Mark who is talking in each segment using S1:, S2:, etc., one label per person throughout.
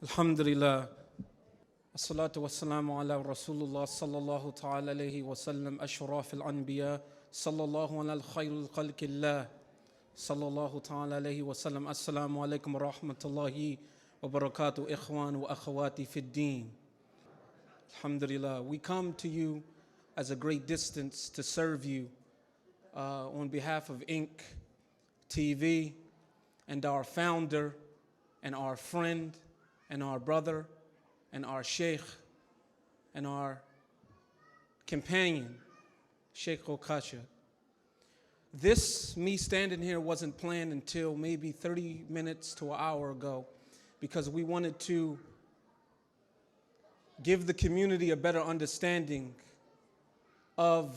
S1: Alhamdulillah. As-salatu was-salamu ala Rasulullah sallallahu ta'ala alayhi wa sallam, ashraf al-anbiya, sallallahu ala al-khayrul khalqillah, sallallahu ta'ala alayhi wa sallam. Assalamu alaikum wa rahmatullahi wa barakatuh, ikhwan wa akhawati fi deen. Alhamdulillah, we come to you as a great distance to serve you on behalf of Ink TV and our founder and our friend and our brother and our sheikh and our companion, Sheikh Okasha. This, me standing here, wasn't planned until maybe 30 minutes to an hour ago, because we wanted to give the community a better understanding of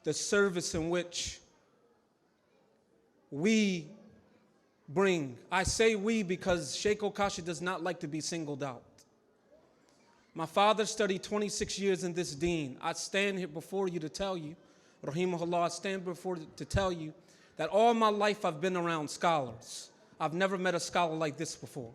S1: the service in which we bring. I say we because Sheikh Okasha does not like to be singled out. My father studied 26 years in this deen. I stand here before you to tell you, rahimahullah, I stand before to tell you that all my life I've been around scholars. I've never met a scholar like this before.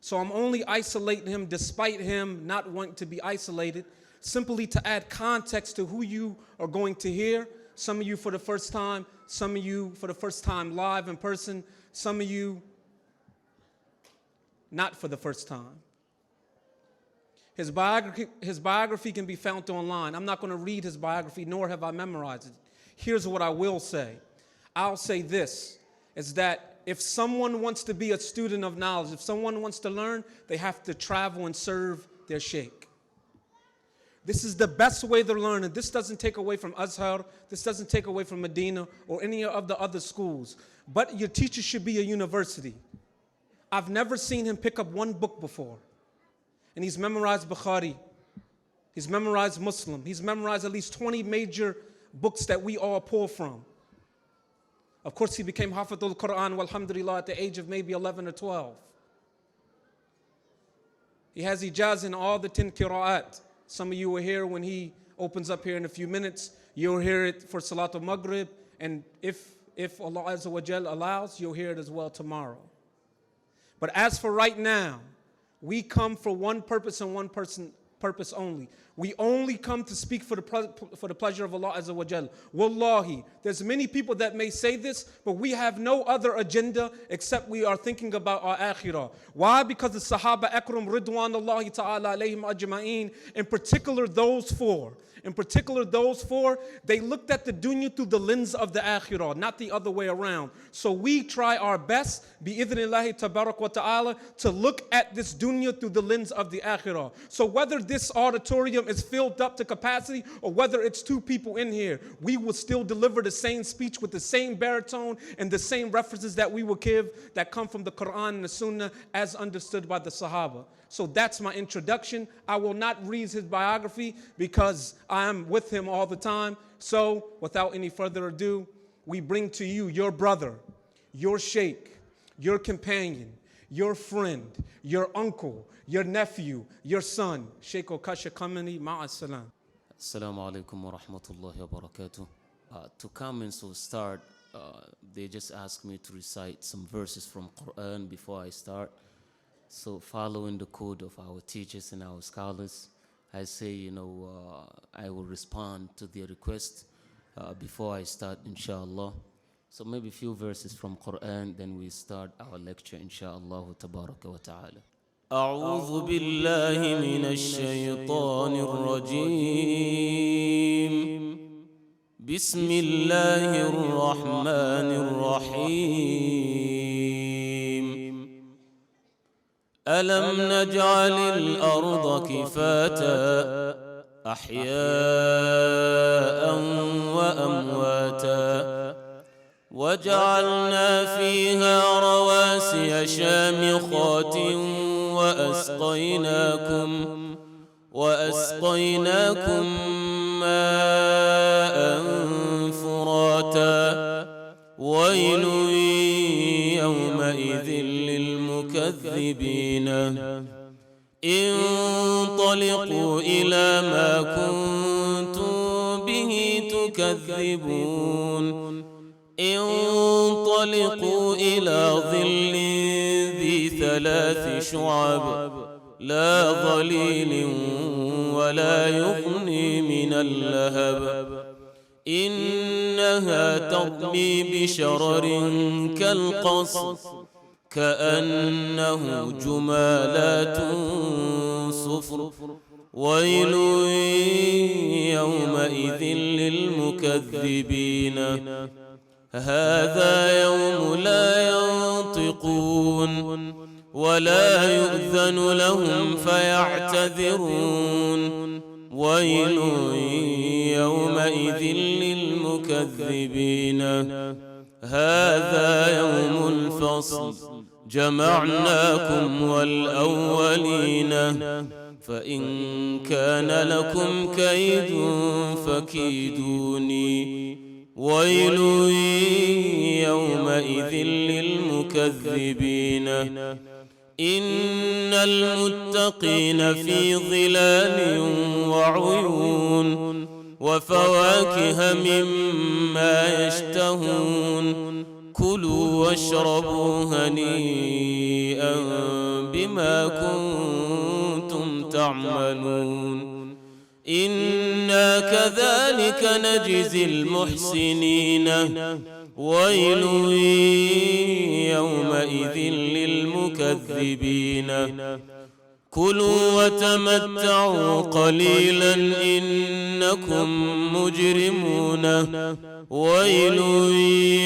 S1: So I'm only isolating him despite him not wanting to be isolated, simply to add context to who you are going to hear. Some of you for the first time, some of you for the first time live in person, some of you not for the first time. His biography can be found online. I'm not going to read his biography, nor have I memorized it. Here's what I will say. I'll say this, is that if someone wants to be a student of knowledge, if someone wants to learn, they have to travel and serve their sheikh. This is the best way to learn, and this doesn't take away from Azhar, this doesn't take away from Medina or any of the other schools, but your teacher should be a university. I've never seen him pick up one book before. And he's memorized Bukhari, he's memorized Muslim, he's memorized at least 20 major books that we all pull from. Of course, he became Hafidhul Quran, walhamdulillah, at the age of maybe 11 or 12. He has ijaz in all the 10 qira'at. Some of you were here when he opens up here in a few minutes. You'll hear it for Salatul Maghrib, and if Allah Azza wa Jal allows, you'll hear it as well tomorrow. But as for right now, we come for one purpose and one person purpose only. We only come to speak for the pleasure of Allah Azza wa Jal. Wallahi, there's many people that may say this, but we have no other agenda except we are thinking about our akhirah. Why? Because the Sahaba Akram Ridwanullahi ta'ala alayhim ajma'een, in particular those four, they looked at the dunya through the lens of the akhirah, not the other way around. So we try our best, bi-idhnillahi tabarak wa ta'ala, to look at this dunya through the lens of the akhirah. So whether this auditorium is filled up to capacity or whether it's two people in here, we will still deliver the same speech with the same baritone and the same references that we will give that come from the Quran and the Sunnah as understood by the Sahaba. So that's my introduction. I will not read his biography because I am with him all the time. So without any further ado, we bring to you your brother, your sheikh, your companion, your friend, your uncle, your nephew, your son, Sheikh Okasha Kamani, ma'as salam.
S2: Assalamu alaikum wa rahmatullahi wa barakatuh. To come and so start, they just asked me to recite some verses from Quran before I start. So following the code of our teachers and our scholars, I say, I will respond to their request before I start, inshallah. So maybe a few verses from Quran, then we start our lecture, inshallah, tabaraka wa ta'ala. أعوذ بالله من الشيطان الرجيم. بسم الله الرحمن الرحيم. ألم نجعل الأرض كفاتا أحياء وأمواتا وجعلنا فيها رواسي شامخات وأسقيناكم ماء فراتا. ويل يومئذ للمكذبين. انطلقوا إلى ما كنتم به تكذبون. انطلقوا إلى ظل ذي ثلاث شعب لا ظليل ولا يغني من اللهب إنها ترمي بشرر كالقصر كأنه جمالات صفر ويل يومئذ للمكذبين هذا يوم لا ينطقون ولا يؤذن لهم فيعتذرون ويل يومئذ للمكذبين هذا يوم الفصل جمعناكم والأولين فإن كان لكم كيد فكيدوني ويل يومئذ للمكذبين إن المتقين في ظلال وعيون وفواكه مما يشتهون كلوا واشربوا هنيئا بما كنتم تعملون إنا كذلك نجزي المحسنين ويل يومئذ للمكذبين كلوا وتمتعوا قليلا إنكم مجرمون ويل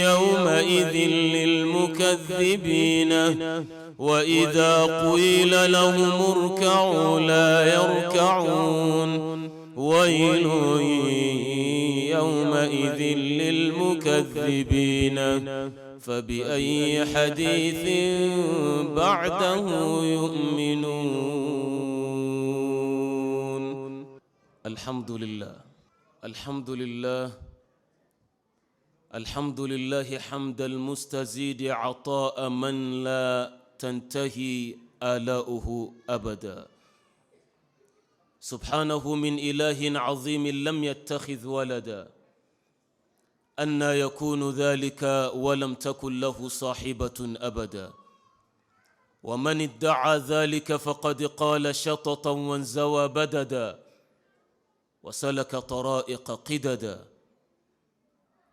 S2: يومئذ للمكذبين وإذا قيل لهم اركعوا لا يركعون ويل يومئذ للمكذبين فبأي حديث بعده يؤمنون. الحمد لله، الحمد لله، الحمد لله حمد المستزيد عطاء من لا تنتهي آلاؤه أبدا. سبحانه من إله عظيم لم يتخذ ولدا، أنى يكون ذلك ولم تكن له صاحبة أبدا. ومن ادعى ذلك فقد قال شططا وانزوى بددا وسلك طرائق قددا.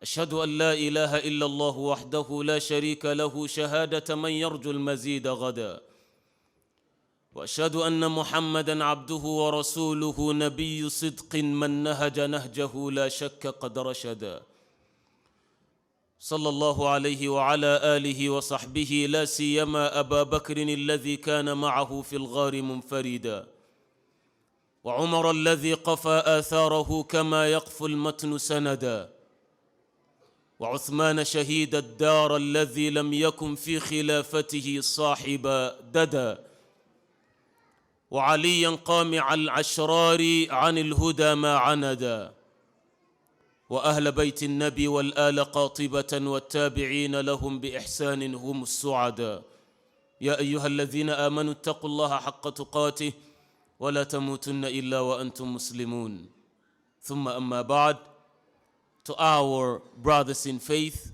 S2: أشهد أن لا إله إلا الله وحده لا شريك له، شهادة من يرجو المزيد غدا. وأشهد أن محمدًا عبده ورسوله، نبي صدق من نهج نهجه لا شك قد رشدا. صلى الله عليه وعلى آله وصحبه، لا سيما أبا بكر الذي كان معه في الغار منفردا، وعمر الذي قفى آثاره كما يقفو المتن سندا، وعثمان شهيد الدار الذي لم يكن في خلافته صاحب ددا، وعليا قامع العشرار عن الهدى ما عندا، وأهل بيت النبي والآل قاطبة والتابعين لهم بإحسان هم السعدا. يا أيها الذين آمنوا اتقوا الله حق تقاته ولا تموتن إلا وأنتم مسلمون. ثم أما بعد، to our brothers in faith,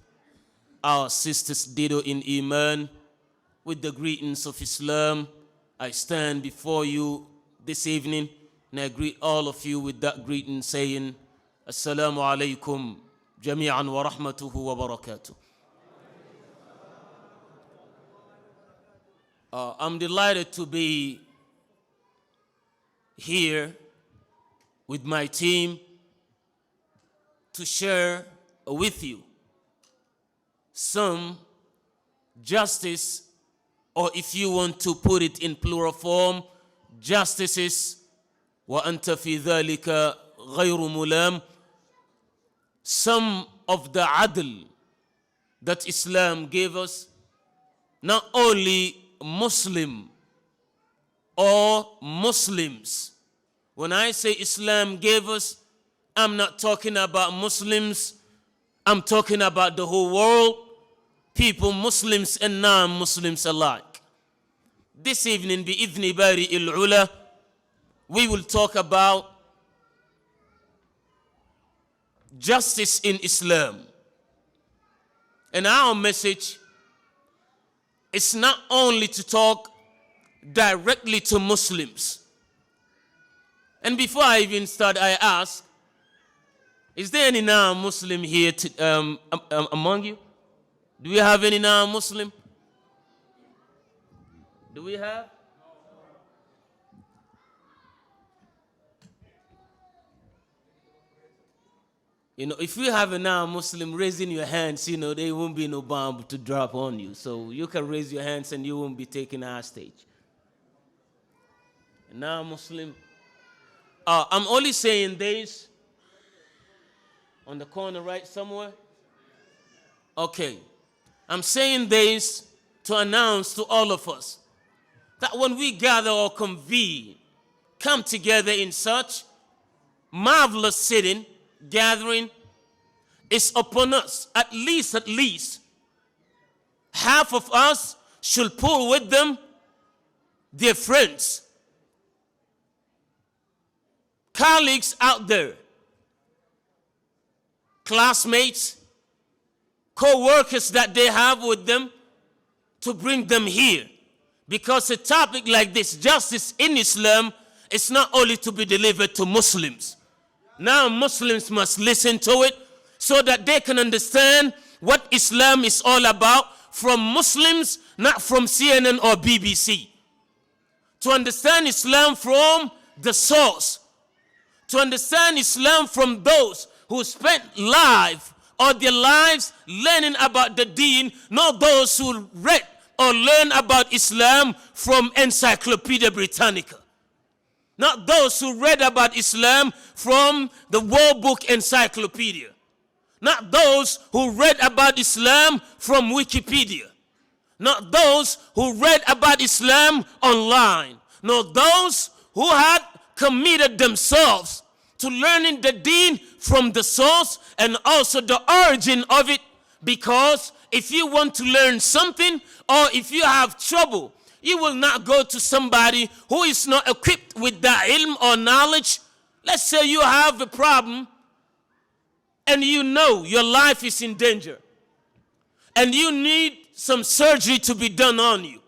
S2: our sisters ditto in Iman, with the greetings of Islam, I stand before you this evening and I greet all of you with that greeting saying, Assalamu alaikum jami'an wa rahmatuhu wa barakatuh. I'm delighted to be here with my team to share with you some justice, or if you want to put it in plural form, justices, وأنت في ذلك غير ملام, some of the adl that Islam gave us, not only Muslim or Muslims. When I say Islam gave us, I'm not talking about Muslims, I'm talking about the whole world, people, Muslims and non-Muslims alike. This evening, bi-idhni bari il-ula, we will talk about justice in Islam. And our message is not only to talk directly to Muslims. And before I even start, I ask, is there any non-Muslim here among you? Do we have any non-Muslim? Do we have? You know, if you have a non-Muslim raising your hands, you know, there won't be no bomb to drop on you. So you can raise your hands and you won't be taken hostage. A non-Muslim. I'm only saying this on the corner, right, somewhere? Okay. I'm saying this to announce to all of us that when we gather or convene, come together in such marvelous sitting, gathering, it's upon us, at least, half of us should pull with them their friends, colleagues out there, classmates, co-workers that they have with them, to bring them here. Because a topic like this, justice in Islam, is not only to be delivered to Muslims. Now Muslims must listen to it so that they can understand what Islam is all about from Muslims, not from CNN or BBC. To understand Islam from the source. To understand Islam from those who spent life or their lives learning about the deen, not those who read or learn about Islam from Encyclopedia Britannica. Not those who read about Islam from the World Book Encyclopedia. Not those who read about Islam from Wikipedia. Not those who read about Islam online. Not those who had committed themselves to learning the deen from the source and also the origin of it. Because if you want to learn something or if you have trouble, you will not go to somebody who is not equipped with that ilm or knowledge. Let's say you have a problem and you know your life is in danger and you need some surgery to be done on you.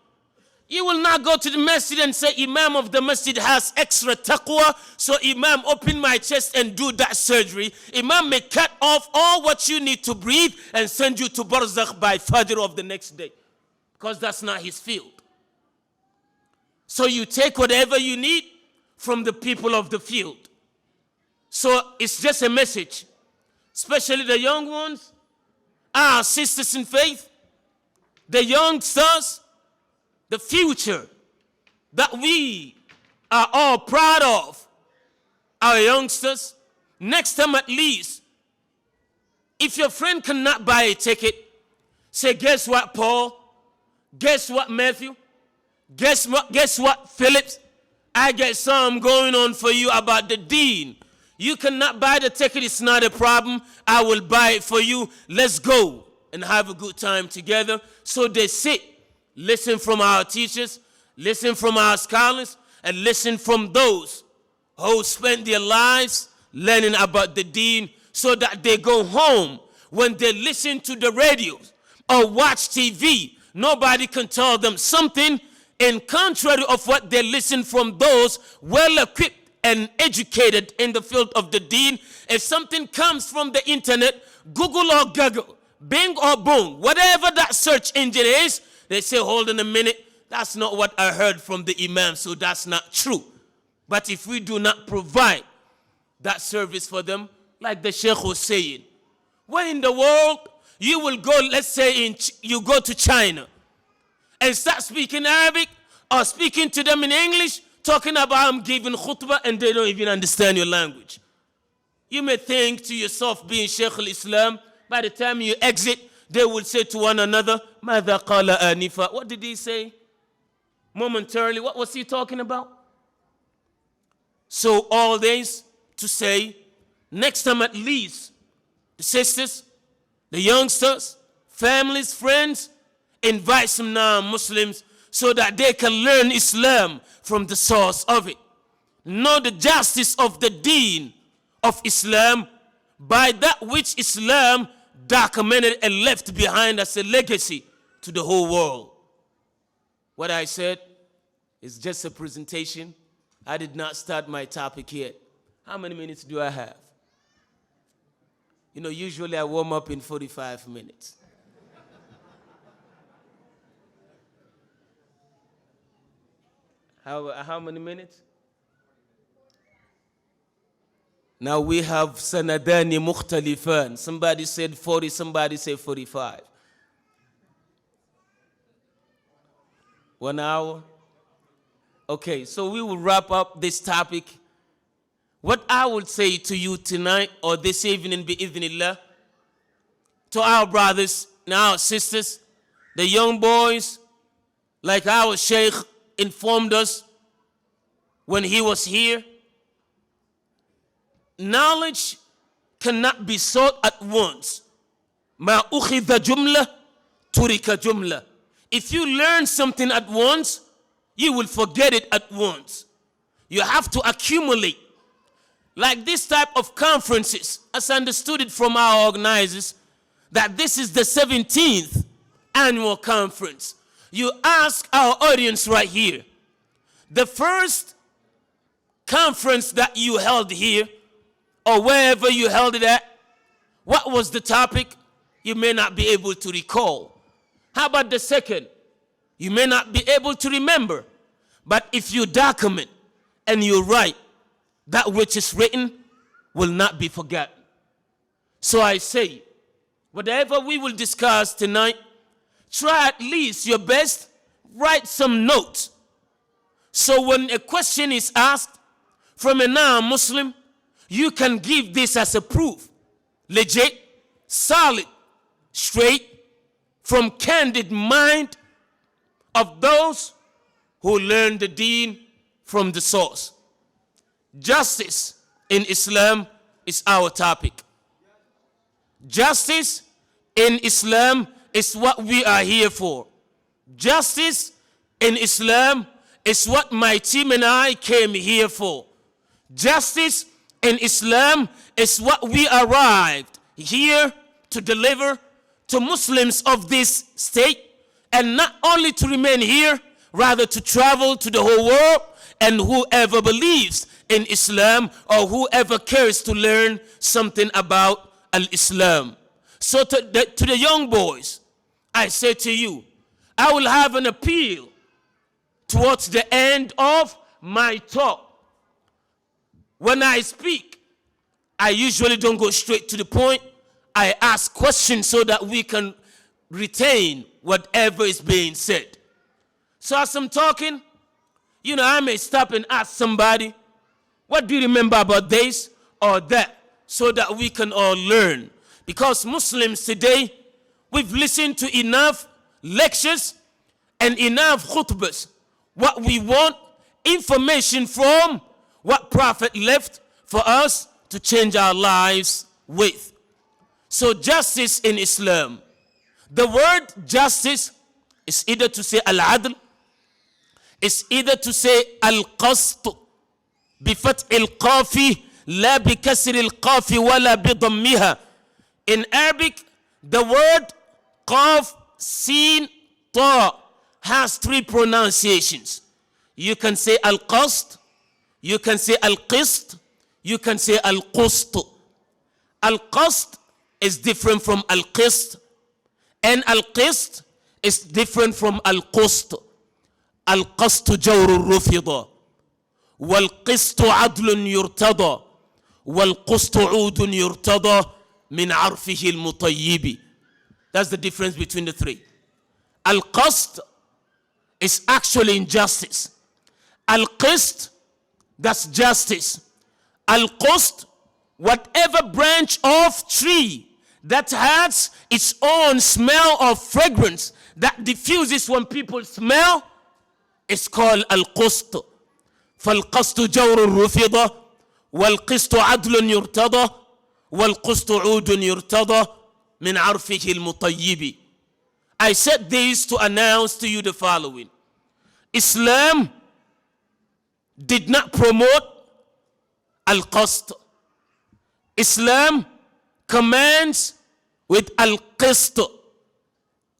S2: You will not go to the masjid and say, Imam of the masjid has extra taqwa, so Imam, open my chest and do that surgery. Imam may cut off all what you need to breathe and send you to barzakh by Fajr of the next day, because that's not his field. So you take whatever you need from the people of the field. So it's just a message, especially the young ones, our sisters in faith, the youngsters, the future that we are all proud of, our youngsters. Next time at least, if your friend cannot buy a ticket, say, guess what, Paul? Guess what, Matthew? Guess what, Phillips? I get some going on for you about the deen. You cannot buy the ticket, it's not a problem. I will buy it for you. Let's go and have a good time together. So they sit, listen from our teachers, listen from our scholars, and listen from those who spend their lives learning about the deen, so that they go home. When they listen to the radio or watch TV, nobody can tell them something in contrary of what they listen from those well-equipped and educated in the field of the deen. If something comes from the internet, Google or Google, Bing or Boom, whatever that search engine is, they say, hold on a minute, that's not what I heard from the imam, so that's not true. But if we do not provide that service for them, like the Sheikh was saying, where in the world you will go, let's say you go to China and start speaking Arabic or speaking to them in English, talking about I'm giving khutbah, and they don't even understand your language. You may think to yourself, being Sheikh al-Islam, by the time you exit, they will say to one another, ماذا قال آنفا? What did he say? Momentarily, what was he talking about? So all this to say, next time at least, the sisters, the youngsters, families, friends, invite some non-Muslims so that they can learn Islam from the source of it. Know the justice of the deen of Islam by that which Islam documented and left behind as a legacy to the whole world. What I said, It's just a presentation. I did not start my topic yet. How many minutes do I have? You know, usually I warm up in 45 minutes. How many minutes? Now we have sanadani mukhtalifan. Somebody said 40, somebody said 45. 1 hour? Okay, so we will wrap up this topic. What I would say to you tonight or this evening, bi'idhnillah, to our brothers and our sisters, the young boys, like our Sheikh informed us when he was here, knowledge cannot be sought at once. Ma ukhidha jumla, turika jumla. If you learn something at once, you will forget it at once. You have to accumulate. Like this type of conferences, as understood it from our organizers, that this is the 17th annual conference. You ask our audience right here, the first conference that you held here, or wherever you held it at, what was the topic? You may not be able to recall. How about the second? You may not be able to remember. But if you document and you write, that which is written will not be forgotten. So I say, whatever we will discuss tonight, try at least your best, write some notes. So when a question is asked from a non-Muslim, you can give this as a proof. Legit, solid, straight, from candid mind of those who learn the deen from the source. Justice in Islam is our topic. Justice in Islam is what we are here for. Justice in Islam is what my team and I came here for. Justice in Islam is what we arrived here to deliver to Muslims of this state, and not only to remain here, rather to travel to the whole world, and whoever believes in Islam or whoever cares to learn something about Al-Islam. So to the young boys, I say to you, I will have an appeal towards the end of my talk. When I speak, I usually don't go straight to the point. I ask questions so that we can retain whatever is being said. So as I'm talking, you know, I may stop and ask somebody, what do you remember about this or that? So that we can all learn. Because Muslims today, we've listened to enough lectures and enough khutbahs. What we want, information from what Prophet left for us to change our lives with. So justice in Islam. The word justice is either to say al-adl, it's either to say al-qast, بفتح القاف لا بكسر القاف ولا بضمها. In Arabic, the word qaf, sin, ta has three pronunciations. You can say al-qast, you can say al-qist, you can say al-qust. Al-qast is different from al-qist, and al-qist is different from al-qust. Al-qast jawr rufida, wal-qist adlun yurtada, wal-qust udun yurtada min arfihi al-mutayyibi. That's the difference between the three. Al-qast is actually injustice. Al-qist, that's justice. Al-qust, whatever branch of tree that has its own smell of fragrance that diffuses when people smell, is called al-qust. فالقسط جور رفض والقسط عدل يرتضى والقسط عود يرتضى من عرفه المطيب. I said this to announce to you the following. Islam did not promote al-qast. Islam commands with al-qist,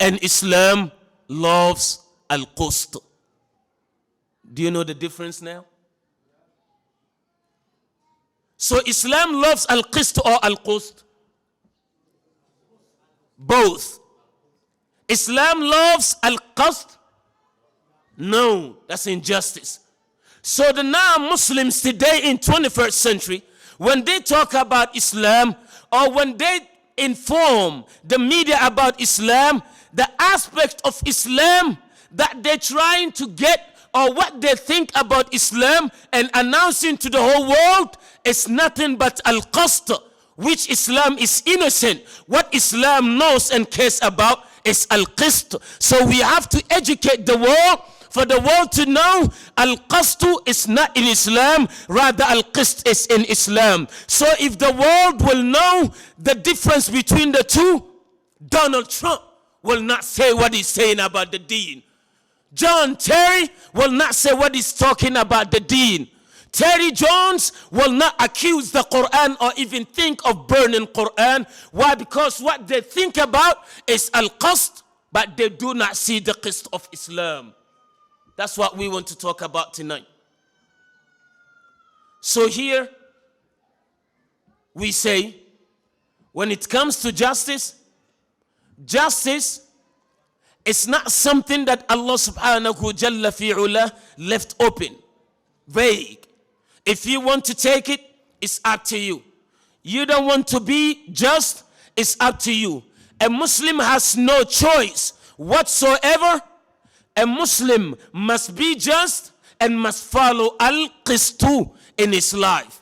S2: and Islam loves al-qust. Do you know the difference now? So Islam loves al-qist or al-qust? Both. Islam loves al-qast? No, that's injustice. So the now Muslims today in 21st century, when they talk about Islam or when they inform the media about Islam, the aspect of Islam that they're trying to get or what they think about Islam and announcing to the whole world is nothing but al-qast, which Islam is innocent. What Islam knows and cares about is al-qist. So we have to educate the world for the world to know al-qastu is not in Islam, rather al-qist is in Islam. So if the world will know the difference between the two, Donald Trump will not say what he's saying about the deen. John Terry will not say what he's talking about the deen. Terry Jones will not accuse the Quran or even think of burning Quran. Why? Because what they think about is al-qast, but they do not see the qist of Islam. That's what we want to talk about tonight. So here, we say, when it comes to justice, justice is not something that Allah subhanahu jalla fi'ula left open, vague. If you want to take it, it's up to you. You don't want to be just, it's up to you. A Muslim has no choice whatsoever. A Muslim must be just and must follow al-qistu in his life.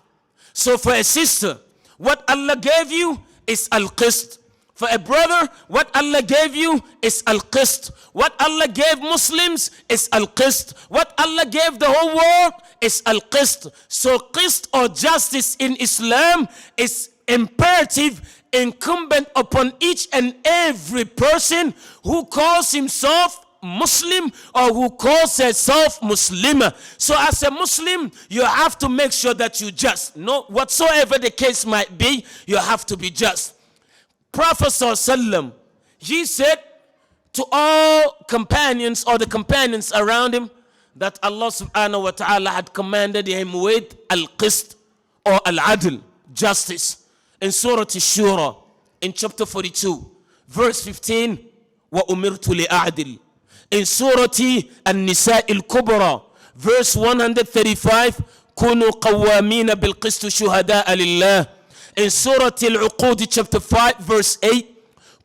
S2: So for a sister, what Allah gave you is al-qist. For a brother, what Allah gave you is al-qist. What Allah gave Muslims is al-qist. What Allah gave the whole world is al-qist. So qist or justice in Islam is imperative, incumbent upon each and every person who calls himself Muslim or who calls herself Muslimah. So as a Muslim, you have to make sure that you just, no, whatsoever the case might be, you have to be just. Prophet ﷺ, he said to all companions or the companions around him that Allah subhanahu wa ta'ala had commanded him with al-qist or al-adl, justice. In Surah Ash-Shura, in chapter 42, verse 15, وَأُمِرْتُ لِأَعْدِلْ. In Surah An-Nisa al-Kubra, verse 135, كُونُوا قَوَّامِينَ بِالْقِسْطِ شُهَدَاءَ لِلَّهِ. In Surah Al-Uqud, chapter 5, verse 8,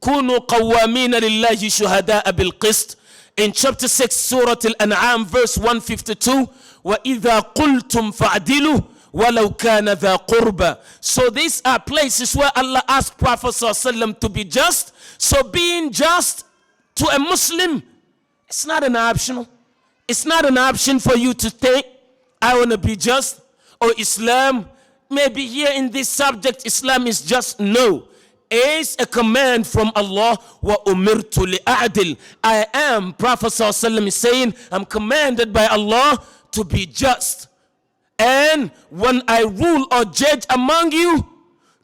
S2: كُونُوا قَوَّامِينَ لِلَّهِ شُهَدَاءَ بِالْقِسْطِ. In chapter 6, Surah Al-An'am, verse 152, وَإِذَا قُلْتُمْ فَاعْدِلُوا وَلَوْ كَانَ ذَا قُرْبَى. So these are places where Allah asked Prophet ﷺ to be just. So being just to a Muslim, it's not an optional. It's not an option for you to think, I want to be just, or Islam. Maybe here in this subject, Islam is just. No. It's a command from Allah. وَأُمِرْتُ لِأَعْدِلْ. I am, Prophet ﷺ is saying, I'm commanded by Allah to be just. And when I rule or judge among you,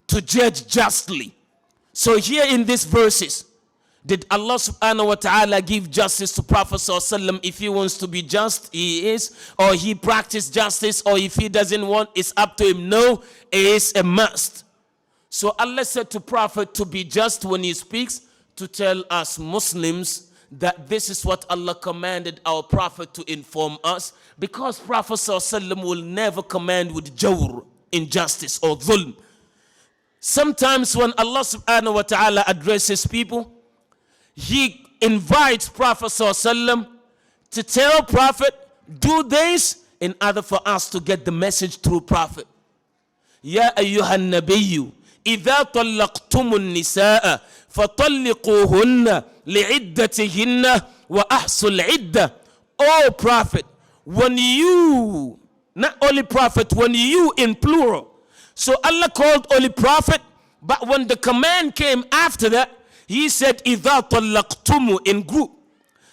S2: to judge justly. So here in these verses, did Allah subhanahu wa ta'ala give justice to Prophet ﷺ? If he wants to be just, he is. Or he practice justice, or if he doesn't want, it's up to him. No, it is a must. So Allah said to Prophet to be just when he speaks, to tell us Muslims that this is what Allah commanded our Prophet to inform us. Because Prophet ﷺ will never command with jawr, injustice or dhulm. Sometimes when Allah subhanahu wa ta'ala addresses people, he invites Prophet ﷺ to tell Prophet, do this in order for us to get the message through Prophet. Ya ayyuhan nabiyyu, idha talaqtumun nisaa fatalliquhunna li'iddatihinna wa ahsul iddah. O Prophet, when you, not only Prophet, when you in plural. So Allah called only Prophet, but when the command came after that, he said, إِذَا طَلَّقْتُمُ in group.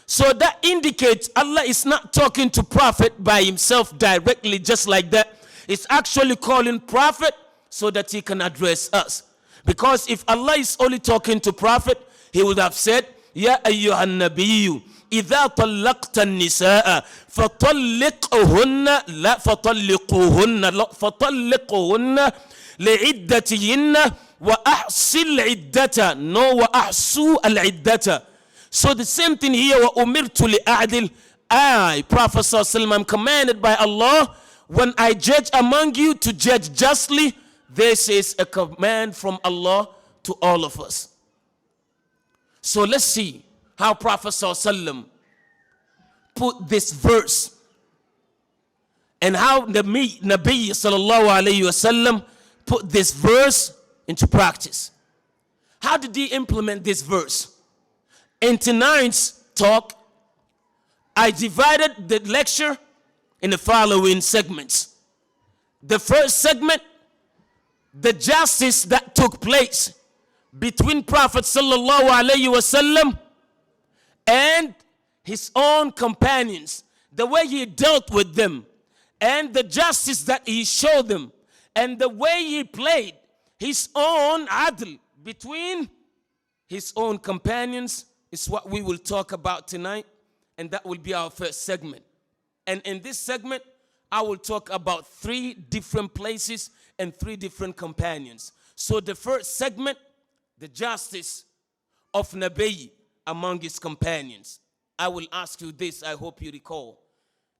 S2: So that indicates Allah is not talking to Prophet by himself directly, just like that. It's actually calling Prophet so that he can address us. Because if Allah is only talking to Prophet, he would have said, Ya ayyuhan nabiyyu, إذا طلقت النساء فطلقهن لا فطلقوهن لا فطلقهن لعدتهن وأحصي العدة. No, وأحصوا العدة. So the same thing here, وأمرت لأعدل. I, Prophet ﷺ, am commanded by Allah, when I judge among you, to judge justly. This is a command from Allah to all of us. So let's see how Prophet ﷺ put this verse and how the Nabi sallallahu alayhi wasallam put this verse into practice. How did he implement this verse? In tonight's talk, I divided the lecture in the following segments. The first segment, the justice that took place between Prophet sallallahu alayhi wasallam and his own companions, the way he dealt with them, and the justice that he showed them, and the way he played his own adl between his own companions is what we will talk about tonight, and that will be our first segment. And in this segment, I will talk about 3 different places and 3 different companions. So the first segment, the justice of Nabi among his companions. I will ask you this, I hope you recall.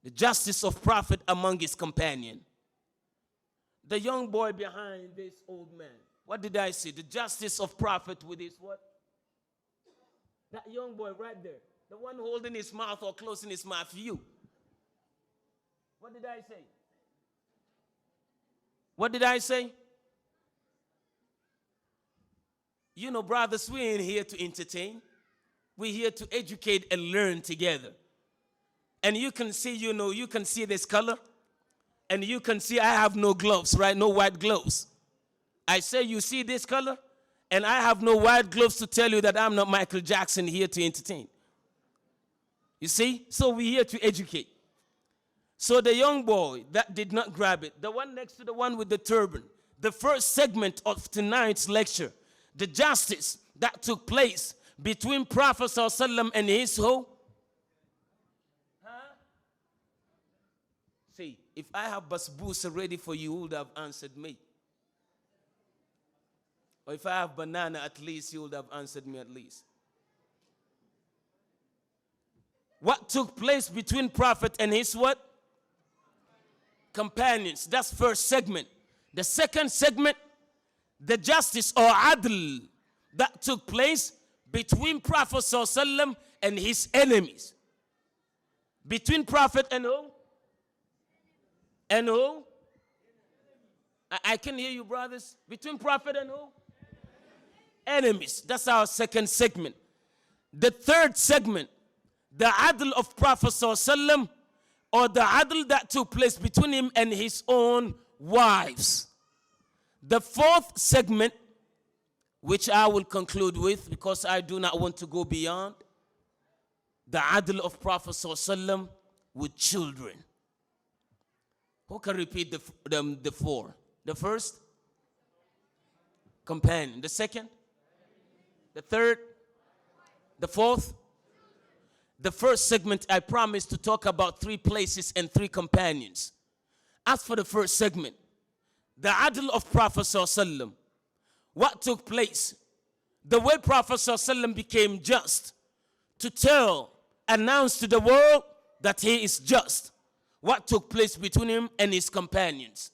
S2: The justice of Prophet among his companion. The young boy behind this old man. What did I say? The justice of Prophet with his what? That young boy right there. The one holding his mouth or closing his mouth, you. What did I say? What did I say? You know, brothers, we ain't here to entertain. We're here to educate and learn together. And you can see, you know, you can see this color. And you can see I have no gloves, right? No white gloves. I say, you see this color? And I have no white gloves to tell you that I'm not Michael Jackson here to entertain. You see? So we're here to educate. So the young boy that did not grab it, the one next to the one with the turban, the first segment of tonight's lecture, the justice that took place between Prophet ﷺ and his who? Huh? See, if I have basbousa ready for you, you would have answered me. Or if I have banana, at least you would have answered me at least. What took place between Prophet and his what? Companions. That's first segment. The second segment, the justice or adl that took place between Prophet ﷺ and his enemies. Between Prophet and who? And who? I can hear you, brothers. Between Prophet and who? Enemies. That's our second segment. The third segment, the adl of Prophet ﷺ, or the adl that took place between him and his own wives. The fourth segment, which I will conclude with because I do not want to go beyond, the adl of Prophet ﷺ with children. Who can repeat the four? The first, companion. The second, the third, the fourth. The first segment, I promised to talk about 3 places and 3 companions. As for the first segment, the adl of Prophet ﷺ, what took place, the way Prophet ﷺ became just, to tell, announce to the world that he is just, what took place between him and his companions.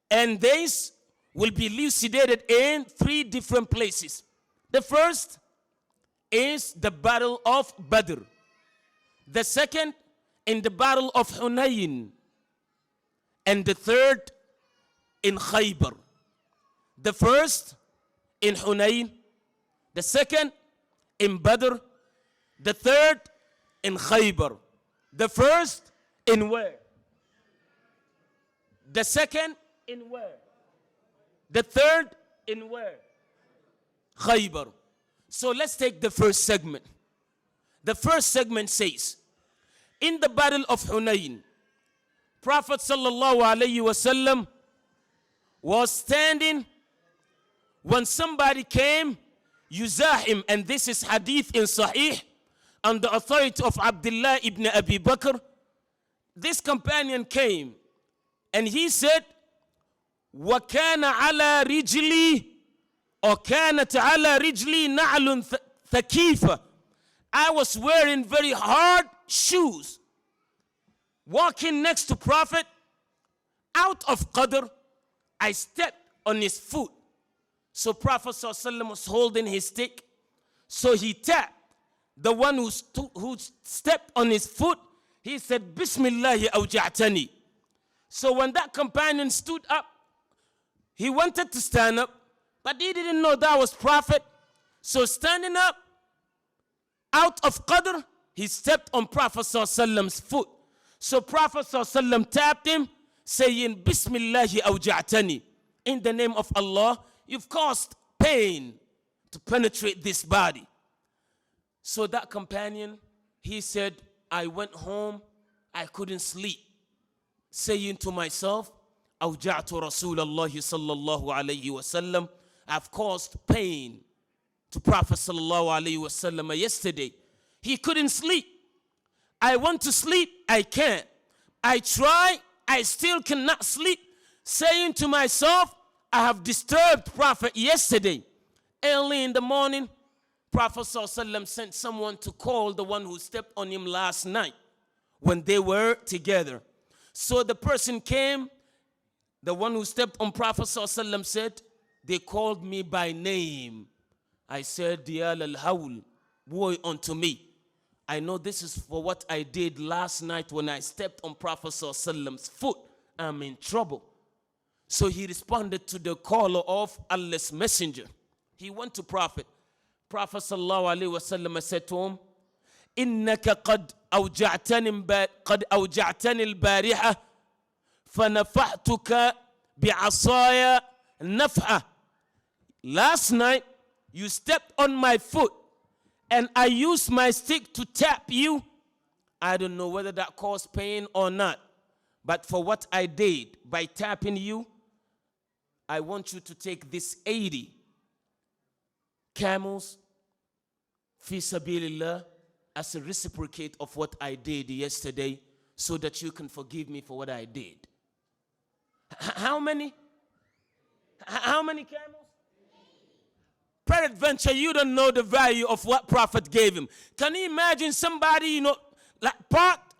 S2: And this will be elucidated in 3 different places. The first is the Battle of Badr. The second, in the Battle of Hunayn. And the third, in Khaybar. The first, in Hunayn. The second, in Badr. The third, in Khaybar. The first, in where? The second, in where? The third, in where? Khaybar. So let's take the first segment. The first segment says, in the Battle of Hunayn, Prophet sallallahu alayhi wasallam was standing when somebody came, yuzahim, and this is hadith in Sahih on the authority of Abdullah ibn Abi Bakr, this companion came and he said, وَكَانَ عَلَى رِجْلِي or كَانَتْ عَلَى رِجْلِي نَعْلٌ ثَكِيفَةٌ. I was wearing very hard shoes. Walking next to Prophet, out of qadr, I stepped on his foot. So Prophet ﷺ was holding his stick. So he tapped the one who stepped on his foot. He said, Bismillahi awja'tani. So when that companion stood up, he wanted to stand up, but he didn't know that was Prophet. So standing up, out of qadr, he stepped on Prophet ﷺ's foot. So Prophet ﷺ tapped him, saying, Bismillahi awja'tani. In the name of Allah, you've caused pain to penetrate this body. So that companion, he said, I went home, I couldn't sleep, saying to myself, أوجعت رسول الله صلى الله عليه وسلم. I've caused pain to Prophet sallallahu alayhi wasallam yesterday. He couldn't sleep. I want to sleep, I can't. I try, I still cannot sleep, saying to myself, I have disturbed Prophet yesterday. Early in the morning, Prophet ﷺ sent someone to call the one who stepped on him last night when they were together. So the person came, the one who stepped on Prophet ﷺ said, they called me by name. I said, Ya al-hawl, woe unto me. I know this is for what I did last night when I stepped on Prophet ﷺ's foot. I'm in trouble. So he responded to the call of Allah's messenger. He went to Prophet. Prophet sallallahu alayhi wasallam said to him, إنك قد أوجعتني البارحة فنفحتك بعصايا نفحة. Last night you stepped on my foot and I used my stick to tap you. I don't know whether that caused pain or not, but for what I did by tapping you, I want you to take this 80 camels, fi sabilillah, as a reciprocate of what I did yesterday, so that you can forgive me for what I did. How many? How many camels? Peradventure, you don't know the value of what Prophet gave him. Can you imagine somebody, you know, like parked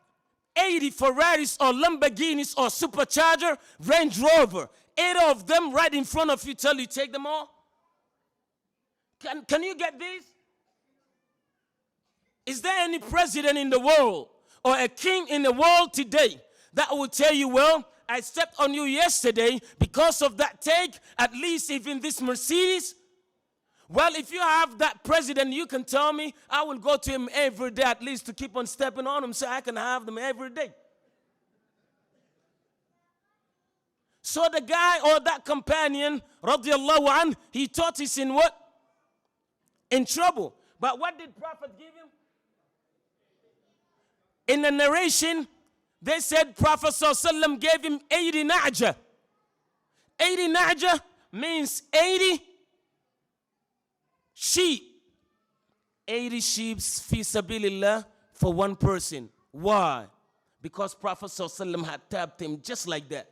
S2: 80 Ferraris or Lamborghinis or Supercharger, Range Rover, 8 of them right in front of you, tell you take them all? Can you get this? Is there any president in the world or a king in the world today that will tell you, well, I stepped on you yesterday, because of that, take at least even this Mercedes? Well, if you have that president, you can tell me, I will go to him every day at least to keep on stepping on him so I can have them every day. So the guy or that companion, radiallahu anh, he thought he's in what? In trouble. But what did Prophet give him? In the narration, they said Prophet ﷺ gave him 80 na'ja. 80 na'ja means 80 sheep. 80 sheep fi sabilillah for one person. Why? Because Prophet ﷺ had tapped him just like that.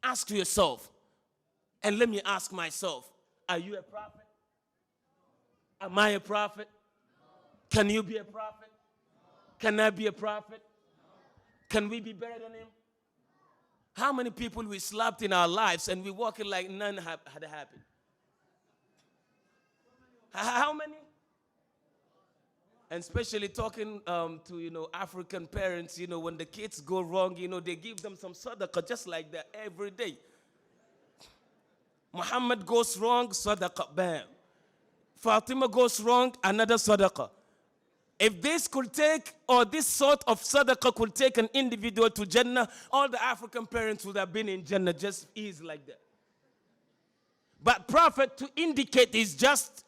S2: Ask yourself, and let me ask myself, are you a prophet? Am I a prophet? Can you be a prophet? Can I be a prophet? Can we be better than him? How many people we slapped in our lives and we walking like none had happened? How many? And especially talking to, you know, African parents, you know, when the kids go wrong, you know, they give them some sadaqah just like that every day. Muhammad goes wrong, sadaqah, bam. Fatima goes wrong, another sadaqah. If this could take, or this sort of sadaqah could take an individual to Jannah, all the African parents would have been in Jannah just easy like that. But Prophet, to indicate his just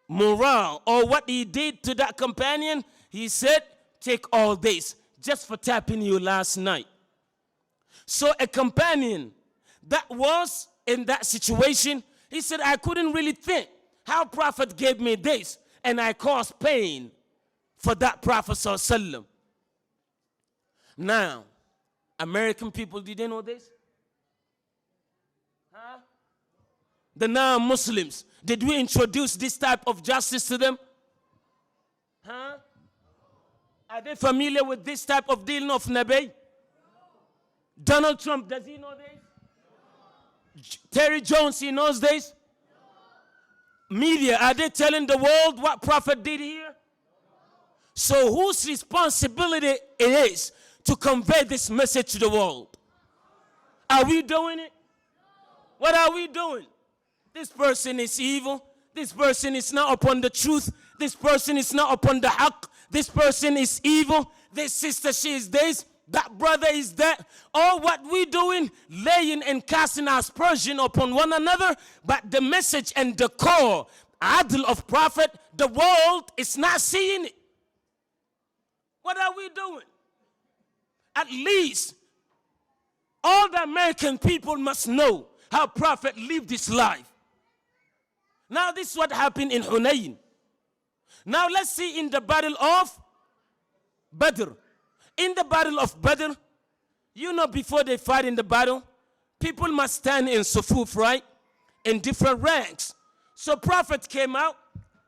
S2: morale or what he did to that companion, he said, take all this just for tapping you last night. So a companion that was in that situation, he said, I couldn't really think how Prophet gave me this and I caused pain. for that Prophet ﷺ. Now, American people, did they know this? Huh? The non-Muslims, did we introduce this type of justice to them? Huh? Are they familiar with this type of dealing of Nabi? Donald Trump, does he know this? Terry Jones, he knows this? Media, are they telling the world what Prophet did here? So whose responsibility it is to convey this message to the world? Are we doing it? What are we doing? This person is evil. This person is not upon the truth. This person is not upon the haqq. This person is evil. This sister, she is this. That brother is that. All what we doing, laying and casting aspersion upon one another. But the message and the core, adl of Prophet, the world is not seeing it. What are we doing? At least all the American people must know how Prophet lived his life. Now this is what happened in Hunayn. Now let's see in the battle of Badr. In the battle of Badr, you know, before they fight in the battle, people must stand in sufuf, right? In different ranks. So Prophet came out,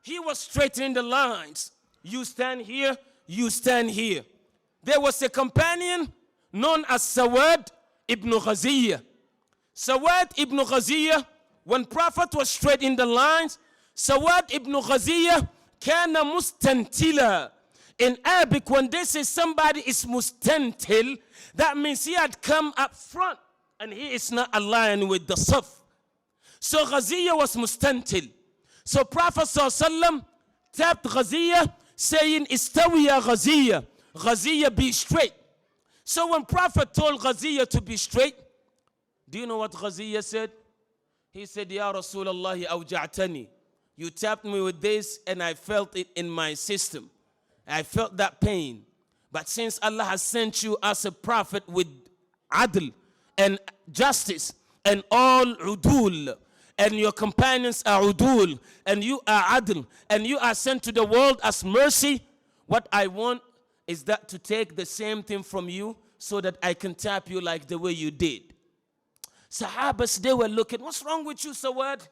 S2: he was straightening the lines. You stand here, you stand here. There was a companion known as Sawad ibn Ghaziyah. Sawad ibn Ghaziyah, when Prophet was straight in the lines, Sawad ibn Ghaziyah kana mustantila. In Arabic, when they say somebody is mustantil, that means he had come up front and he is not aligned with the saf. So Ghaziyah was mustantil. So Prophet ﷺ tapped Ghaziyah, saying, Istawiya Ghaziyah, Ghaziyah, be straight. So when Prophet told Ghaziyah to be straight, do you know what Ghaziyah said? He said, Ya Rasulullah, awja'tani. You tapped me with this and I felt it in my system. I felt that pain. But since Allah has sent you as a prophet with adl and justice and all udul, and your companions are udul, and you are adl, and you are sent to the world as mercy, what I want is that to take the same thing from you so that I can tap you like the way you did. Sahabas, they were looking, what's wrong with you, Sawad?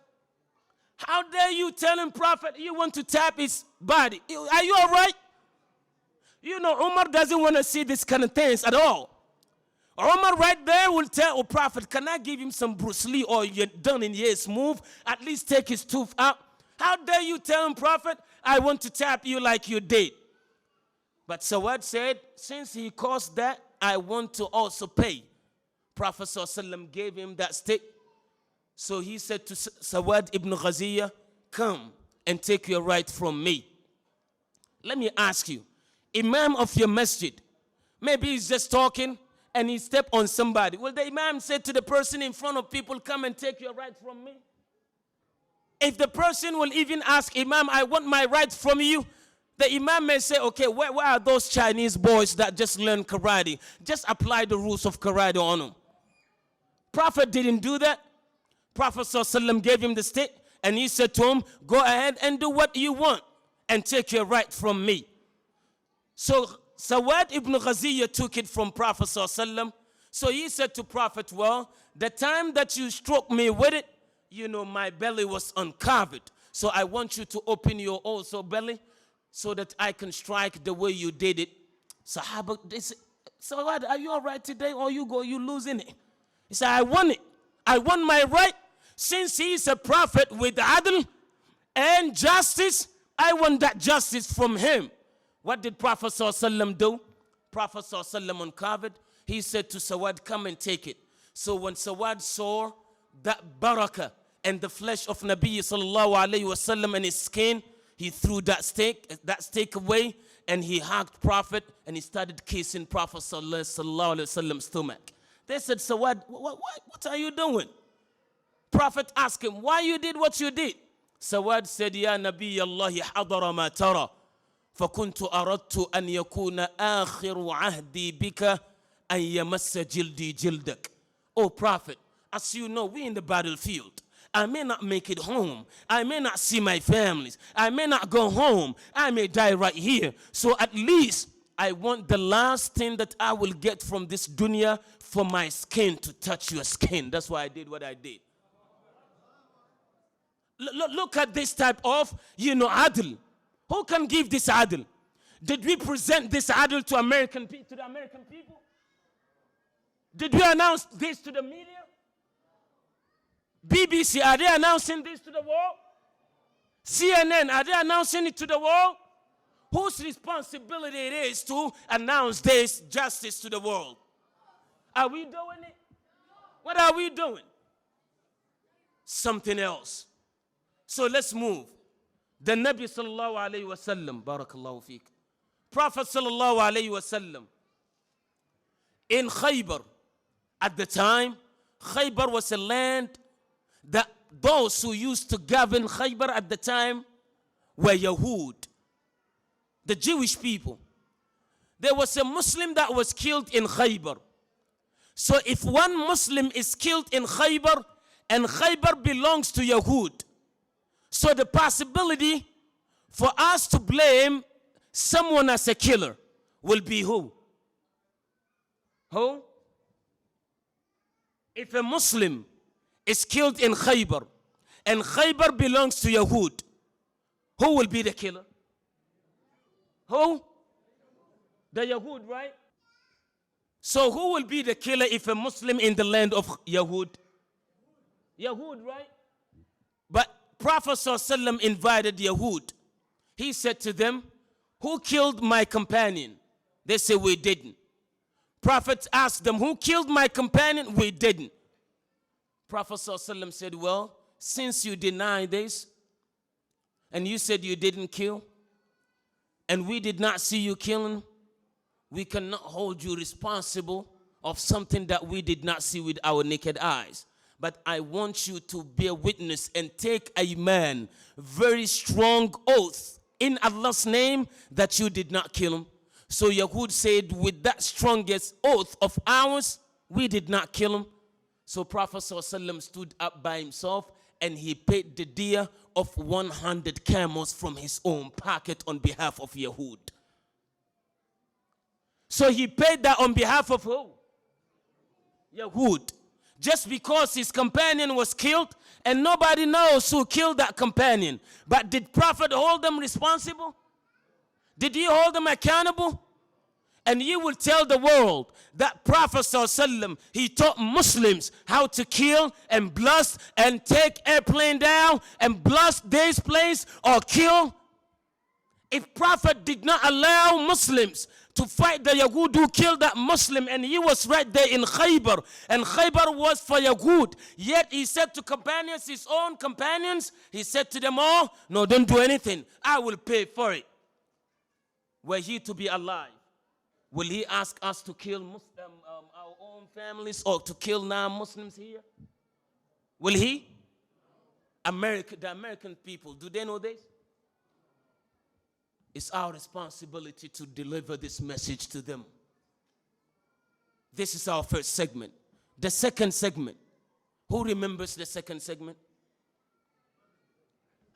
S2: How dare you tell him, Prophet, you want to tap his body? Are you all right? You know, Umar doesn't want to see this kind of things at all. Umar right there will tell, oh, Prophet, can I give him some Bruce Lee or you're done in years move? At least take his tooth out. How dare you tell him, Prophet, I want to tap you like you did. But Sawad said, since he caused that, I want to also pay. Prophet ﷺ gave him that stick. So he said to Sawad ibn Ghaziyah, come and take your right from me. Let me ask you, Imam of your masjid, maybe he's just talking and he stepped on somebody. Will the Imam say to the person in front of people, come and take your right from me? If the person will even ask Imam, I want my right from you, the Imam may say, okay, where are those Chinese boys that just learned karate? Just apply the rules of karate on them. Prophet didn't do that. Prophet ﷺ gave him the stick and he said to him, go ahead and do what you want and take your right from me. So Sawad ibn Ghaziyah took it from Prophet ﷺ. So he said to Prophet, well, the time that you struck me with it, you know, my belly was uncovered. So I want you to open your also belly so that I can strike the way you did it. Sahaba, they said, Sawad, are you all right today or you losing it? He said, I want it. I want my right. Since he is a prophet with adl and justice, I want that justice from him. What did Prophet ﷺ do? Prophet ﷺ uncovered. He said to Sawad, come and take it. So when Sawad saw that barakah and the flesh of Nabi sallallahu alayhi wasallam and his skin, he threw that stick away, and he hugged Prophet and he started kissing Prophet sallallahu alayhi wasallam's stomach. They said, Sawad, what are you doing? Prophet asked him, why you did what you did? Sawad said, Ya Nabi Allah, hadara ma tara. فكنت أردت أن يكون آخر عهدي بك أن يمس جلدي جلدك. Oh Prophet, as you know, we're in the battlefield. I may not make it home. I may not see my families. I may not go home. I may die right here. So at least I want the last thing that I will get from this dunya for my skin to touch your skin. That's why I did what I did. Look at this type of, adl. Who can give this adl? Did we present this adl to the American people? Did we announce this to the media? BBC, are they announcing this to the world? CNN, are they announcing it to the world? Whose responsibility it is to announce this justice to the world? Are we doing it? What are we doing? Something else. So let's move. The Nabi sallallahu alayhi wa sallam, barakallahu feek. Prophet sallallahu alayhi wa sallam, in Khaybar, at the time, Khaybar was a land that those who used to govern Khaybar at the time were Yahud, the Jewish people. There was a Muslim that was killed in Khaybar. So if one Muslim is killed in Khaybar, and Khaybar belongs to Yahud, so the possibility for us to blame someone as a killer will be who? Who? If a Muslim is killed in Khaybar, and Khaybar belongs to Yahud, who will be the killer? Who? The Yahud, right? So who will be the killer if a Muslim in the land of Yahud? Yahud, right? But Prophet ﷺ invited Yahud. He said to them, who killed my companion? They said, we didn't. Prophet asked them, who killed my companion? We didn't. Prophet ﷺ said, well, since you deny this, and you said you didn't kill, and we did not see you killing, we cannot hold you responsible of something that we did not see with our naked eyes. But I want you to bear witness and take a man very strong oath in Allah's name that you did not kill him. So Yahud said, with that strongest oath of ours, we did not kill him. So Prophet ﷺ stood up by himself and he paid the deer of 100 camels from his own pocket on behalf of Yahud. So he paid that on behalf of who? Yahud. Just because his companion was killed, and nobody knows who killed that companion. But did Prophet hold them responsible? Did he hold them accountable? And you will tell the world that Prophet ﷺ, he taught Muslims how to kill and blast and take airplane down and blast this place or kill. If Prophet did not allow Muslims to fight the Yahud who killed that Muslim, and he was right there in Khaybar, and Khaybar was for Yahud, yet he said to companions, his own companions, he said to them all, no, don't do anything, I will pay for it. Were he to be alive, will he ask us to kill Muslim, our own families or to kill non-Muslims here? Will he? America, the American people, do they know this? It's our responsibility to deliver this message to them. This is our first segment. The second segment. Who remembers the second segment?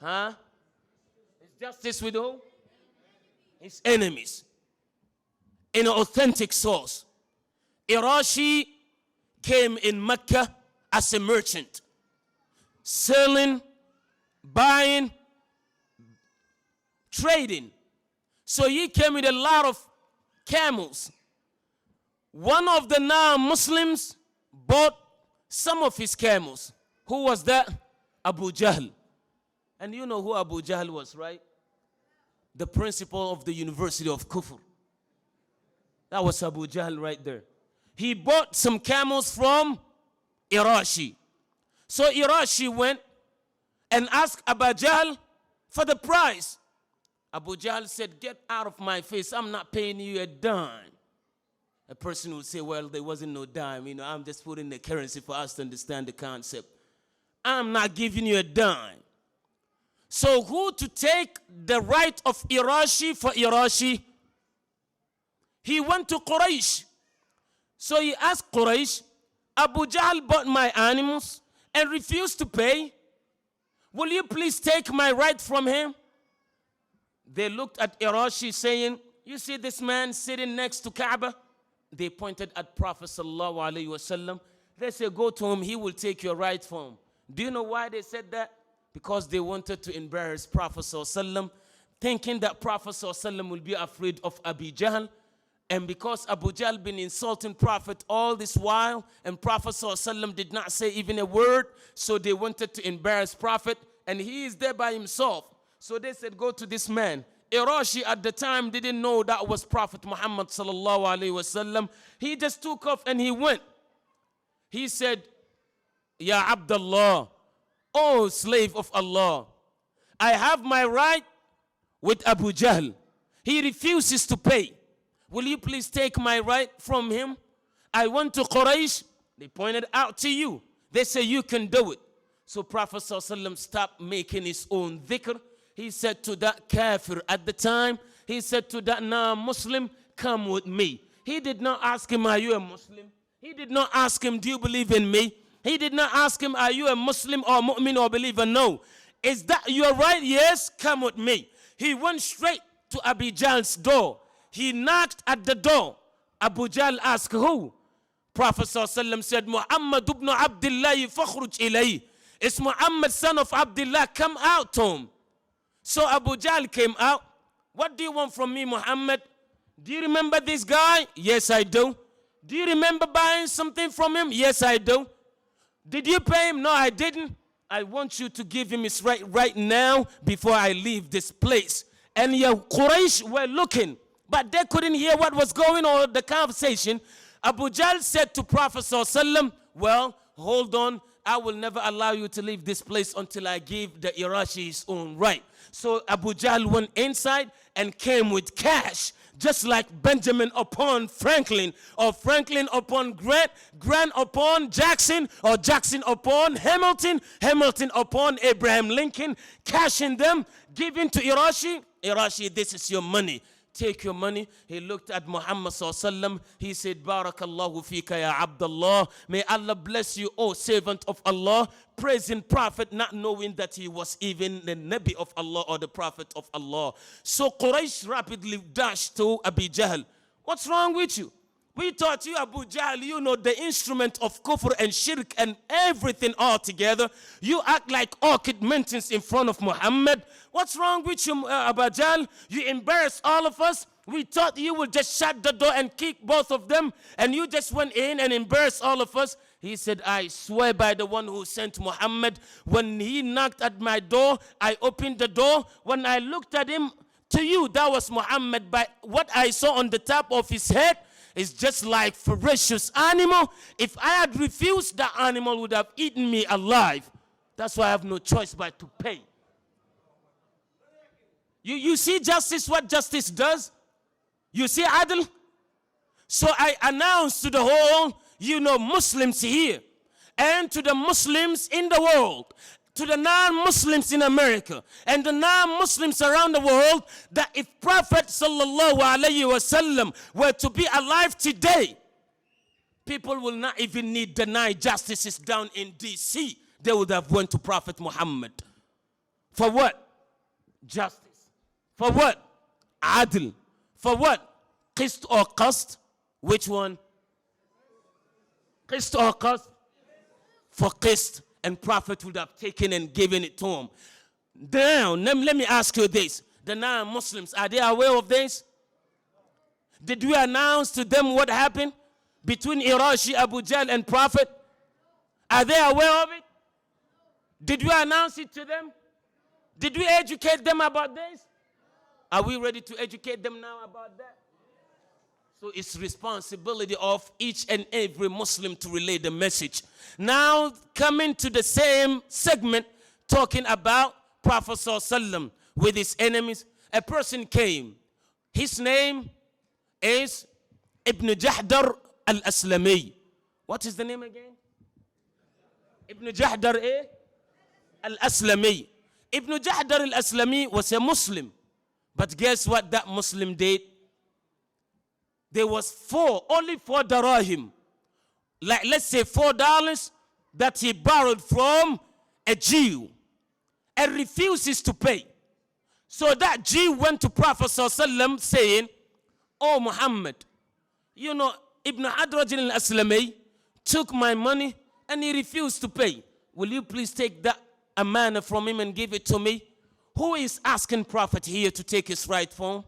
S2: Huh? It's justice with who? His enemies. In an authentic source, Irashi came in Mecca as a merchant, selling, buying, trading. So he came with a lot of camels. One of the non-Muslims bought some of his camels. Who was that? Abu Jahl. And you know who Abu Jahl was, right? The principal of the University of Kufr. That was Abu Jahl right there. He bought some camels from Irashi. So Irashi went and asked Abu Jahl for the price. Abu Jahl said, get out of my face. I'm not paying you a dime. A person would say, well, there wasn't no dime. You know, I'm just putting the currency for us to understand the concept. I'm not giving you a dime. So who to take the right of Irashi for Irashi? He went to Quraysh. So he asked Quraysh, Abu Jahl bought my animals and refused to pay. Will you please take my right from him? They looked at Irashi saying, you see this man sitting next to Kaaba? They pointed at Prophet sallallahu alaihi wasallam. They said, go to him, he will take your right from him. Do you know why they said that? Because they wanted to embarrass Prophet sallallahu alaihi wasallam, thinking that Prophet sallallahu alaihi wasallam will be afraid of Abu Jahl. And because Abu Jahl been insulting Prophet all this while, and Prophet sallallahu alaihi wasallam did not say even a word, so they wanted to embarrass Prophet, and he is there by himself. So they said, go to this man. Irashi at the time didn't know that was Prophet Muhammad sallallahu alaihi wasallam. He just took off and he went. He said, Ya Abdullah, O slave of Allah, I have my right with Abu Jahl. He refuses to pay. Will you please take my right from him? I went to Quraysh. They pointed out to you. They say you can do it. So Prophet sallallahu alaihi wasallam stopped making his own dhikr. He said to that kafir at the time, he said to that non-Muslim, come with me. He did not ask him, are you a Muslim? He did not ask him, do you believe in me? He did not ask him, are you a Muslim or mu'min or believer? No. Is that your right? Yes, come with me. He went straight to Abu Jahl's door. He knocked at the door. Abu Jahl asked, who? Prophet sallallahu alaihi wasallam said, Muhammad ibn Abdullah fakhruj ilayh. It's Muhammad, son of Abdullah, come out to him. So Abu Jahl came out. What do you want from me, Muhammad? Do you remember this guy? Yes, I do. Do you remember buying something from him? Yes, I do. Did you pay him? No, I didn't. I want you to give him his right right now before I leave this place. And your Quraysh were looking, but they couldn't hear what was going on in the conversation. Abu Jahl said to Prophet sallallahu alaihi wasallam, well, hold on. I will never allow you to leave this place until I give the Irashi his own right. So Abu Jahl went inside and came with cash, just like Benjamin upon Franklin, or Franklin upon Grant, Grant upon Jackson, or Jackson upon Hamilton, Hamilton upon Abraham Lincoln, cashing them, giving to Irashi. Irashi, this is your money. Take your money. He looked at Muhammad sallallahu alaihi wasallam. He said, Barakallahu fika ya Abdullah. May Allah bless you, O servant of Allah. Praising Prophet, not knowing that he was even the Nabi of Allah or the Prophet of Allah. So Quraysh rapidly dashed to Abu Jahl. What's wrong with you? We taught you, Abu Jahl, you know, the instrument of kufr and shirk and everything all together. You act like orchid mountains in front of Muhammad. What's wrong with you, Abu Jahl? You embarrass all of us. We thought you would just shut the door and kick both of them, and you just went in and embarrassed all of us. He said, I swear by the one who sent Muhammad, when he knocked at my door, I opened the door. When I looked at him, to you, that was Muhammad. But what I saw on the top of his head is just like ferocious animal. If I had refused, that animal would have eaten me alive. That's why I have no choice but to pay. You see justice, what justice does? You see adl? So I announce to the whole, Muslims here, and to the Muslims in the world, to the non-Muslims in America, and the non-Muslims around the world, that if Prophet sallallahu alayhi wasallam were to be alive today, people will not even need the 9 justices down in DC. They would have went to Prophet Muhammad. For what? Justice. For what? Adl. For what? Qist or qast? Which one? Qist or qast? For qist. And Prophet would have taken and given it to him. Now, let me ask you this. The non-Muslims, are they aware of this? Did we announce to them what happened between Irashi, Abu Jahl, and Prophet? Are they aware of it? Did we announce it to them? Did we educate them about this? Are we ready to educate them now about that? So it's responsibility of each and every Muslim to relay the message. Now, coming to the same segment, talking about Prophet sallallahu alaihi wasallam with his enemies, a person came. His name is Ibn Jahdar al-Aslami. What is the name again? Ibn Jahdar al-Aslami. Ibn Jahdar al-Aslami was a Muslim. But guess what that Muslim did? There was only four darahim. Like, let's say $4 that he borrowed from a Jew. and refuses to pay. So that Jew went to Prophet ﷺ saying, "Oh Muhammad, you know, Ibn Hadraj al-Aslami took my money and he refused to pay. Will you please take that amana from him and give it to me?" Who is asking Prophet here to take his right from?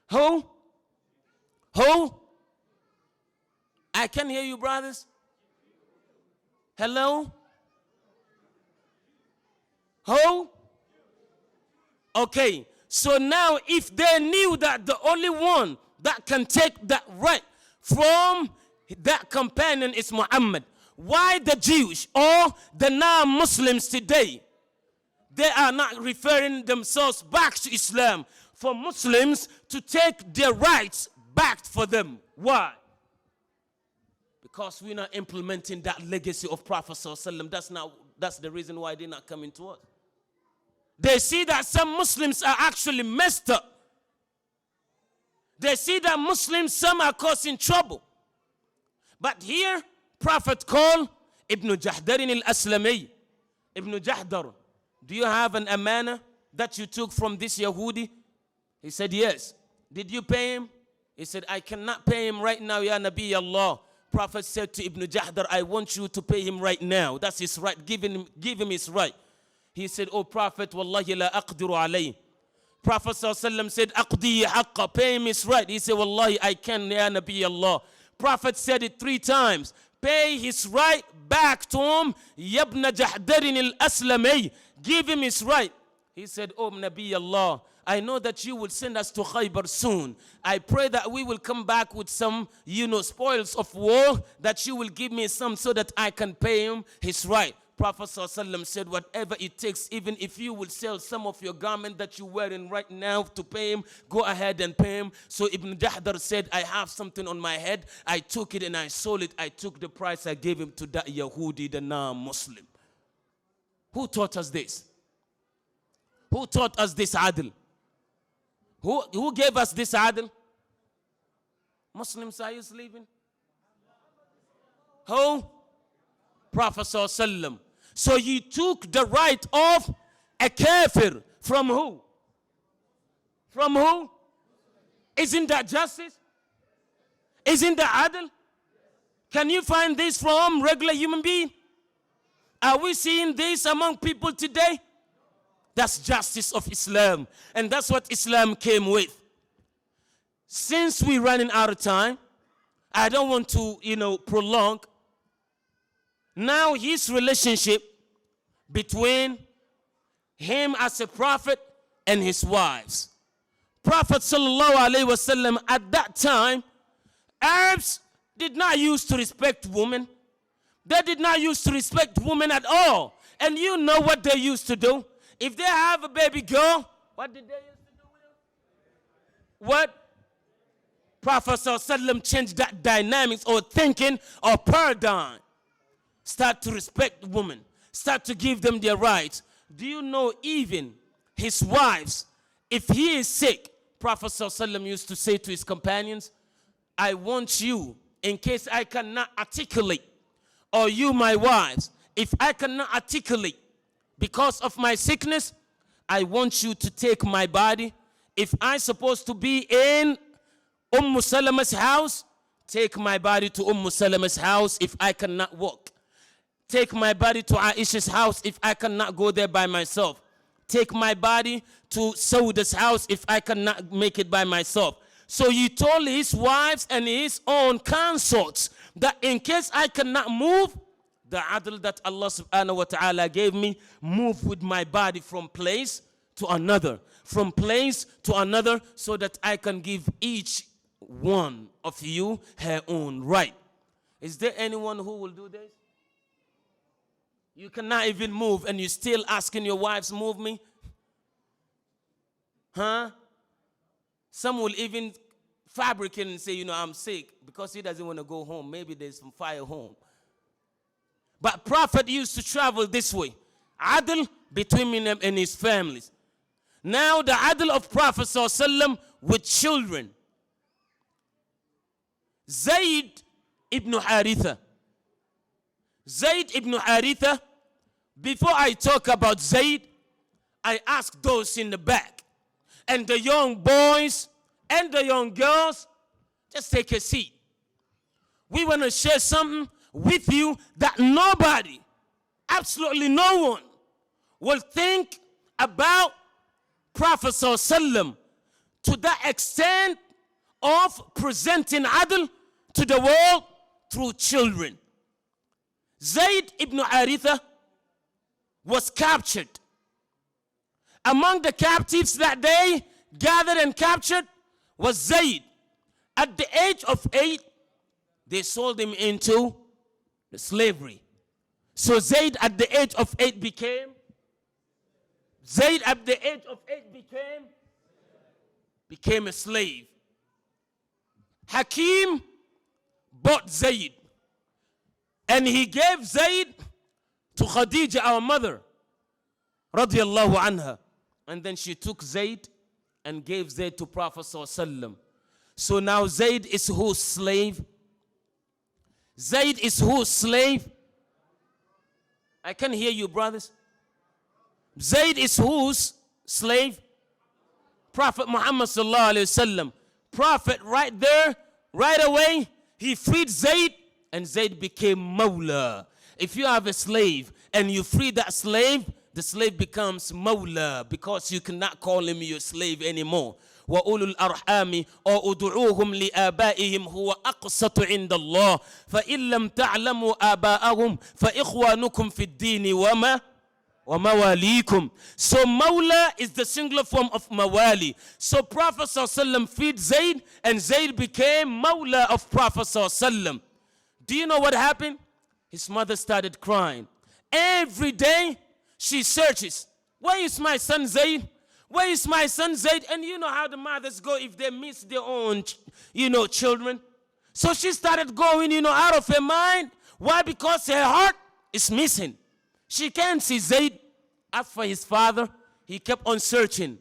S2: Who? Who? I can hear you, brothers. Hello? Who? Okay, so now if they knew that the only one that can take that right from that companion is Muhammad, why the Jewish or the non-Muslims today, they are not referring themselves back to Islam for Muslims to take their rights back for them? Why? Because we're not implementing that legacy of Prophet ﷺ. That's the reason why they're not coming to us. They see that some Muslims are actually messed up. They see that Muslims, some are causing trouble. But here, Prophet called Ibn Jahdar al-Aslami. Ibn Jahdar, do you have an amana that you took from this Yahudi? He said, yes. Did you pay him? He said, I cannot pay him right now, Ya Nabi Allah. Prophet said to Ibn Jahdar, I want you to pay him right now. That's his right. Give him his right. He said, Oh Prophet, wallahi la aqdiru alayh. Prophet ﷺ said, Aqdi haqqa, pay him his right. He said, Wallahi, I can, Ya Nabi Allah. Prophet said it 3 times. Pay his right back to him. Yabna Jahdarin al-Aslami. Give him his right. He said, Oh Nabi Allah, I know that you will send us to Khaybar soon. I pray that we will come back with some, spoils of war, that you will give me some so that I can pay him his right. Prophet ﷺ said, whatever it takes, even if you will sell some of your garment that you're wearing right now to pay him, go ahead and pay him. So Ibn Jahdar said, I have something on my head. I took it and I sold it. I took the price. I gave him to that Yahudi, the non-Muslim. Who taught us this? Who taught us this adl? Who gave us this adl? Muslims, are you sleeping? Who? Prophet ﷺ. So you took the right of a kafir from who? From who? Isn't that justice? Isn't that adl? Can you find this from regular human being? Are we seeing this among people today? That's justice of Islam. And that's what Islam came with. Since we're running out of time, I don't want to, prolong. Now his relationship between him as a prophet and his wives. Prophet sallallahu alaihi wasallam at that time, Arabs did not used to respect women. They did not used to respect women at all. And you know what they used to do? If they have a baby girl, what did they used to do with her? What? Prophet sallallahu alaihi wasallam changed that dynamics or thinking or paradigm. Start to respect women. Start to give them their rights. Do you know even his wives, if he is sick, Prophet sallallahu alaihi wasallam used to say to his companions, I want you, in case I cannot articulate, or you, my wives, if I cannot articulate because of my sickness, I want you to take my body. If I'm supposed to be in Salama's house, take my body to Salama's house if I cannot walk. Take my body to Aisha's house if I cannot go there by myself. Take my body to Sauda's house if I cannot make it by myself. So he told his wives and his own consorts that in case I cannot move, the adl that Allah subhanahu wa ta'ala gave me, move with my body from place to another, from place to another, so that I can give each one of you her own right. Is there anyone who will do this? You cannot even move and you're still asking your wives, move me? Huh? Some will even fabricate and say, I'm sick because he doesn't want to go home. Maybe there's some fire home. But Prophet used to travel this way. Adl between him and his families. Now the adl of Prophet ﷺ with children. Zayd ibn Haritha. Zayd ibn Haritha Before I talk about Zayd, I ask those in the back and the young boys and the young girls, just take a seat. We want to share something with you that nobody, absolutely no one, will think about Prophet ﷺ to the extent of presenting adl to the world through children. Zayd ibn Haritha was captured. Among the captives that they gathered and captured was Zayd. At the age of 8, they sold him into slavery. So Zayd at the age of 8 became, Zayd at the age of 8 became a slave. Hakim bought Zayd, and he gave Zayd to Khadija, our mother, radiallahu anha. And then she took Zayd and gave Zayd to Prophet sallallahu. So now Zayd is whose slave? Zayd is whose slave? I can hear you, brothers. Zayd is whose slave? Prophet Muhammad sallallahu alayhi wasallam. Prophet right there, right away, he freed Zayd, and Zayd became Mawla. If you have a slave and you free that slave, the slave becomes Mawla, because you cannot call him your slave anymore. وأولو الأرحام أو ادعوهم لآبائهم هو أقسط عند الله فإن لم تعلموا آباءهم فإخوانكم في الدين وما ومواليكم. So Mawla is the singular form of Mawali. So Prophet ﷺ freed Zayd, and Zayd became Mawla of Prophet ﷺ. Do you know what happened? His mother started crying. Every day she searches. Where is my son Zayd? Where is my son Zayd? And you know how the mothers go if they miss their own, you know, children. So she started going, you know, out of her mind. Why? Because her heart is missing. She can't see Zayd. As for his father, he kept on searching.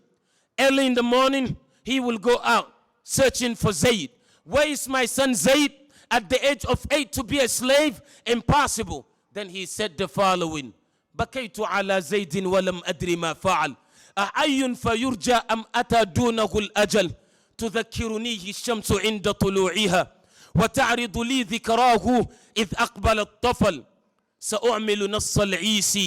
S2: Early in the morning, he will go out searching for Zayd. Where is my son Zayd? At the age of 8 to be a slave? Impossible. Then he said the following: بكيت على زيد ولم أدري ما فعل أعي فيرجى أم أتى دونه الأجل تذكرنيه الشمس عند طلوعها وتعرض لي ذكراه إذ أقبل الطفل سأعمل نص العيس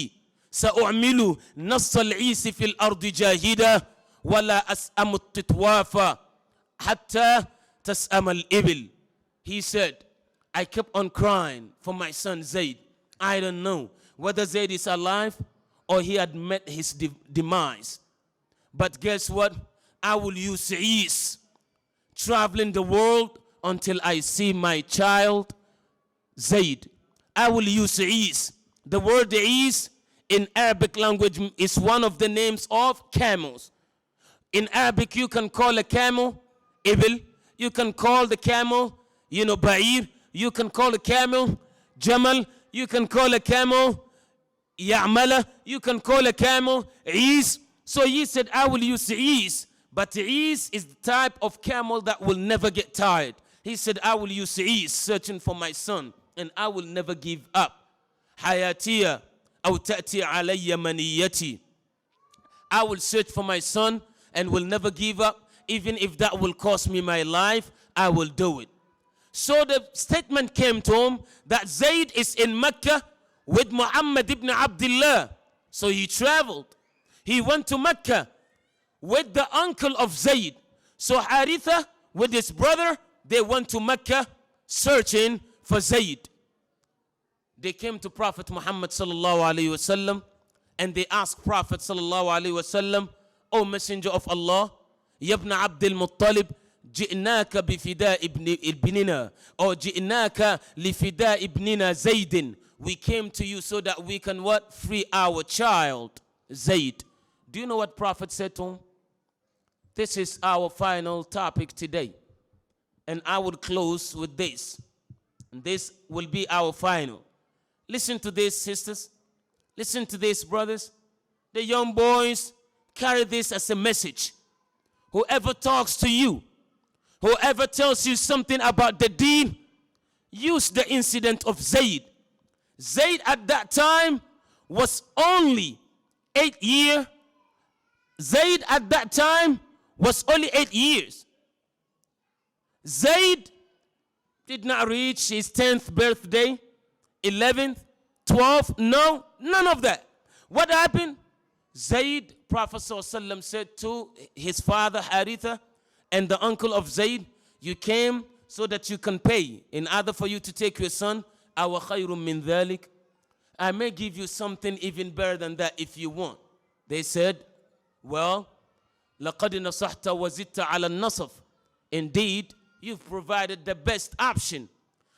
S2: سأعمل نص العيس في الأرض جاهدة ولا أسأم التطواف حتى تسأم الإبل. He said, I kept on crying for my son Zayd. I don't know whether Zayd is alive or he had met his demise. But guess what? I will use ease, traveling the world until I see my child Zayd. I will use ease. The word ease in Arabic language is one of the names of camels. In Arabic, you can call a camel Ibil. You can call the camel, you know, Ba'ir. You can call a camel Jamal. You can call a camel Ya'mala. You can call a camel Ease. So he said, I will use ease. But ease is the type of camel that will never get tired. He said, I will use ease searching for my son, and I will never give up. Hayatiya aw ta'ti alayya maniyati. I will search for my son and will never give up. Even if that will cost me my life, I will do it. So the statement came to him that Zayd is in Mecca with Muhammad ibn Abdullah. So he traveled. He went to Mecca with the uncle of Zayd. So Haritha with his brother, they went to Mecca searching for Zayd. They came to Prophet Muhammad sallallahu alayhi wasallam, and they asked Prophet sallallahu alayhi wasallam, O Messenger of Allah, Yabna Abdul Muttalib, جئناك بفداء ابننا or جئناك لفداء ابننا زيد. We came to you so that we can what? Free our child Zayd. Do you know what Prophet said to him? This is our final topic today, and I will close with this. And this will be our final. Listen to this, sisters. Listen to this, brothers. The young boys, carry this as a message. Whoever talks to you, whoever tells you something about the deen, use the incident of Zayd. Zayd at that time was only 8 years. Zayd at that time was only 8 years. Zayd did not reach his 10th birthday, 11th, 12th, no, none of that. What happened? Zayd, Prophet ﷺ said to his father Haritha and the uncle of Zayd, you came so that you can pay in order for you to take your son. Awa khayrun min dhalik. I may give you something even better than that if you want. They said, well, لَقَدْ نَصَحْتَ وَزِدْتَ عَلَى النَّصَفِ. Indeed, you've provided the best option.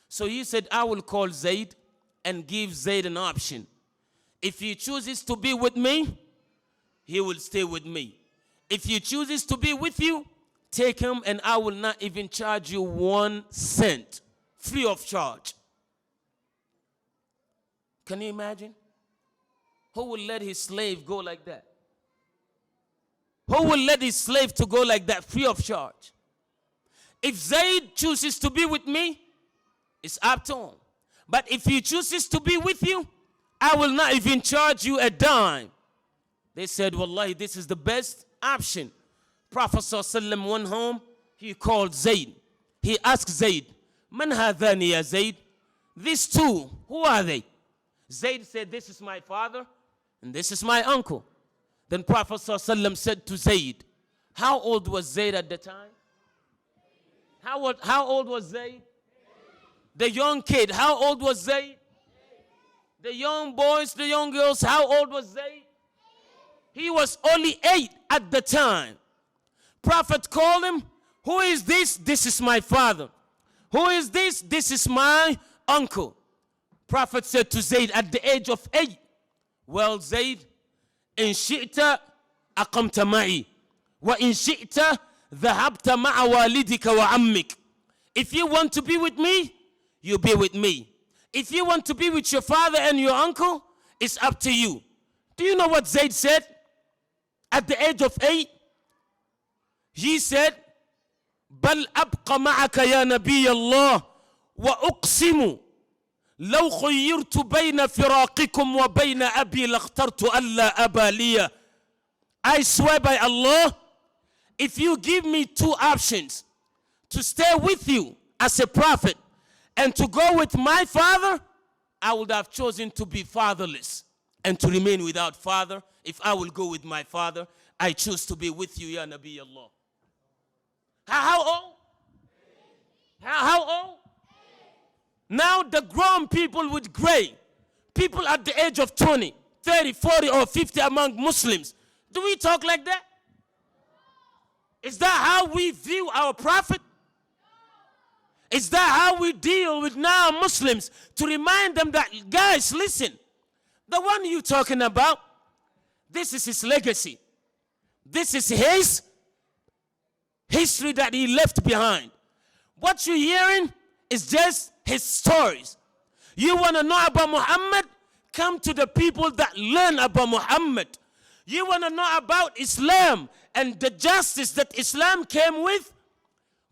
S2: So he said, I will call Zayd and give Zayd an option. If he chooses to be with me, he will stay with me. If he chooses to be with you, take him and I will not even charge you 1 cent, free of charge. Can you imagine? Who will let his slave go like that? Who will let his slave to go like that, free of charge? If Zayd chooses to be with me, it's up to him. But if he chooses to be with you, I will not even charge you a dime. They said, wallahi, this is the best option. Prophet ﷺ went home. He called Zayd. He asked Zayd, Man hadhani ya Zayd? These two, who are they? Zayd said, this is my father and this is my uncle. Then Prophet ﷺ said to Zayd, how old was Zayd at the time? How old was Zayd? The young kid, how old was Zayd? The young boys, the young girls, how old was Zayd? He was only 8 at the time. Prophet called him, who is this? This is my father. Who is this? This is my uncle. Prophet said to Zayd at the age of 8, well, Zayd, in shi'ta aqamta ma'i, wa in shi'ta dhahabta ma'a walidika wa ammik. If you want to be with me, you be with me. If you want to be with your father and your uncle, it's up to you. Do you know what Zayd said? At the age of 8, he said, بل أبقى معك يا نبي الله وأقسم لو خيرت بين فراقكم وبين أبي لاخترت ألا أبا لي. I swear by Allah, if you give me 2 options, to stay with you as a prophet and to go with my father, I would have chosen to be fatherless and to remain without father. If I will go with my father, I choose to be with you, Ya Nabi Allah. How old? How old? Now the grown people with gray, people at the age of 20, 30, 40, or 50 among Muslims, do we talk like that? Is that how we view our prophet? Is that how we deal with now Muslims? To remind them that, guys, listen, the one you're talking about, this is his legacy. This is his history that he left behind. What you're hearing is just his stories. You want to know about Muhammad? Come to the people that learn about Muhammad. You want to know about Islam and the justice that Islam came with?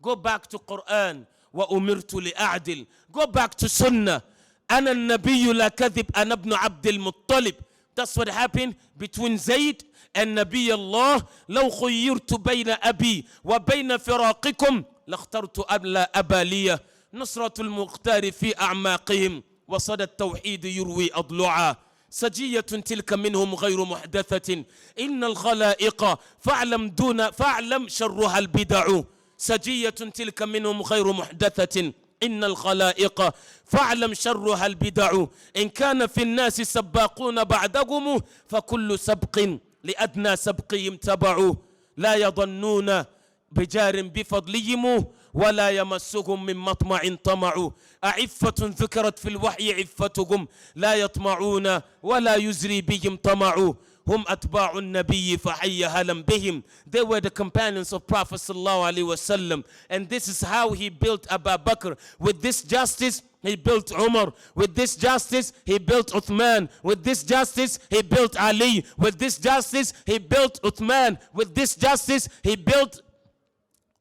S2: Go back to Quran. وَأُمِرْتُ لِأَعْدِلْ. Go back to Sunnah. أَنَا النَّبِيُّ لَا كَذِبْ أَنَا ابْنُ عَبْدِ الْمُطَّلِبِ. That's what happened between Zayd and Nabi Allah. لو خيرت بين أبي وبين فراقكم لاخترت ألا أبا لي. نصرة المختار في أعماقهم وصدى التوحيد يروي أضلعا. سجية تلك منهم غير محدثة إن الخلائق فاعلم دون فاعلم شرها البدع. سجية تلك منهم غير محدثة إن الخلائق فاعلم شرها البدع. إن كان في الناس سباقون بعدهم فكل سبق لأدنى سبقهم تبع. لا يظنون بجار بفضلهم ولا يمسهم من مطمع طمع. أعفة ذكرت في الوحي عفتهم لا يطمعون ولا يزري بهم طمع. هم أتباع النبي فحي هلا بهم. They were the companions of Prophet sallallahu alaihi wasallam, and this is how he built Abu Bakr. With this justice he built Umar. With this justice he built Uthman. With this justice he built Ali. With this justice he built Uthman. With this justice he built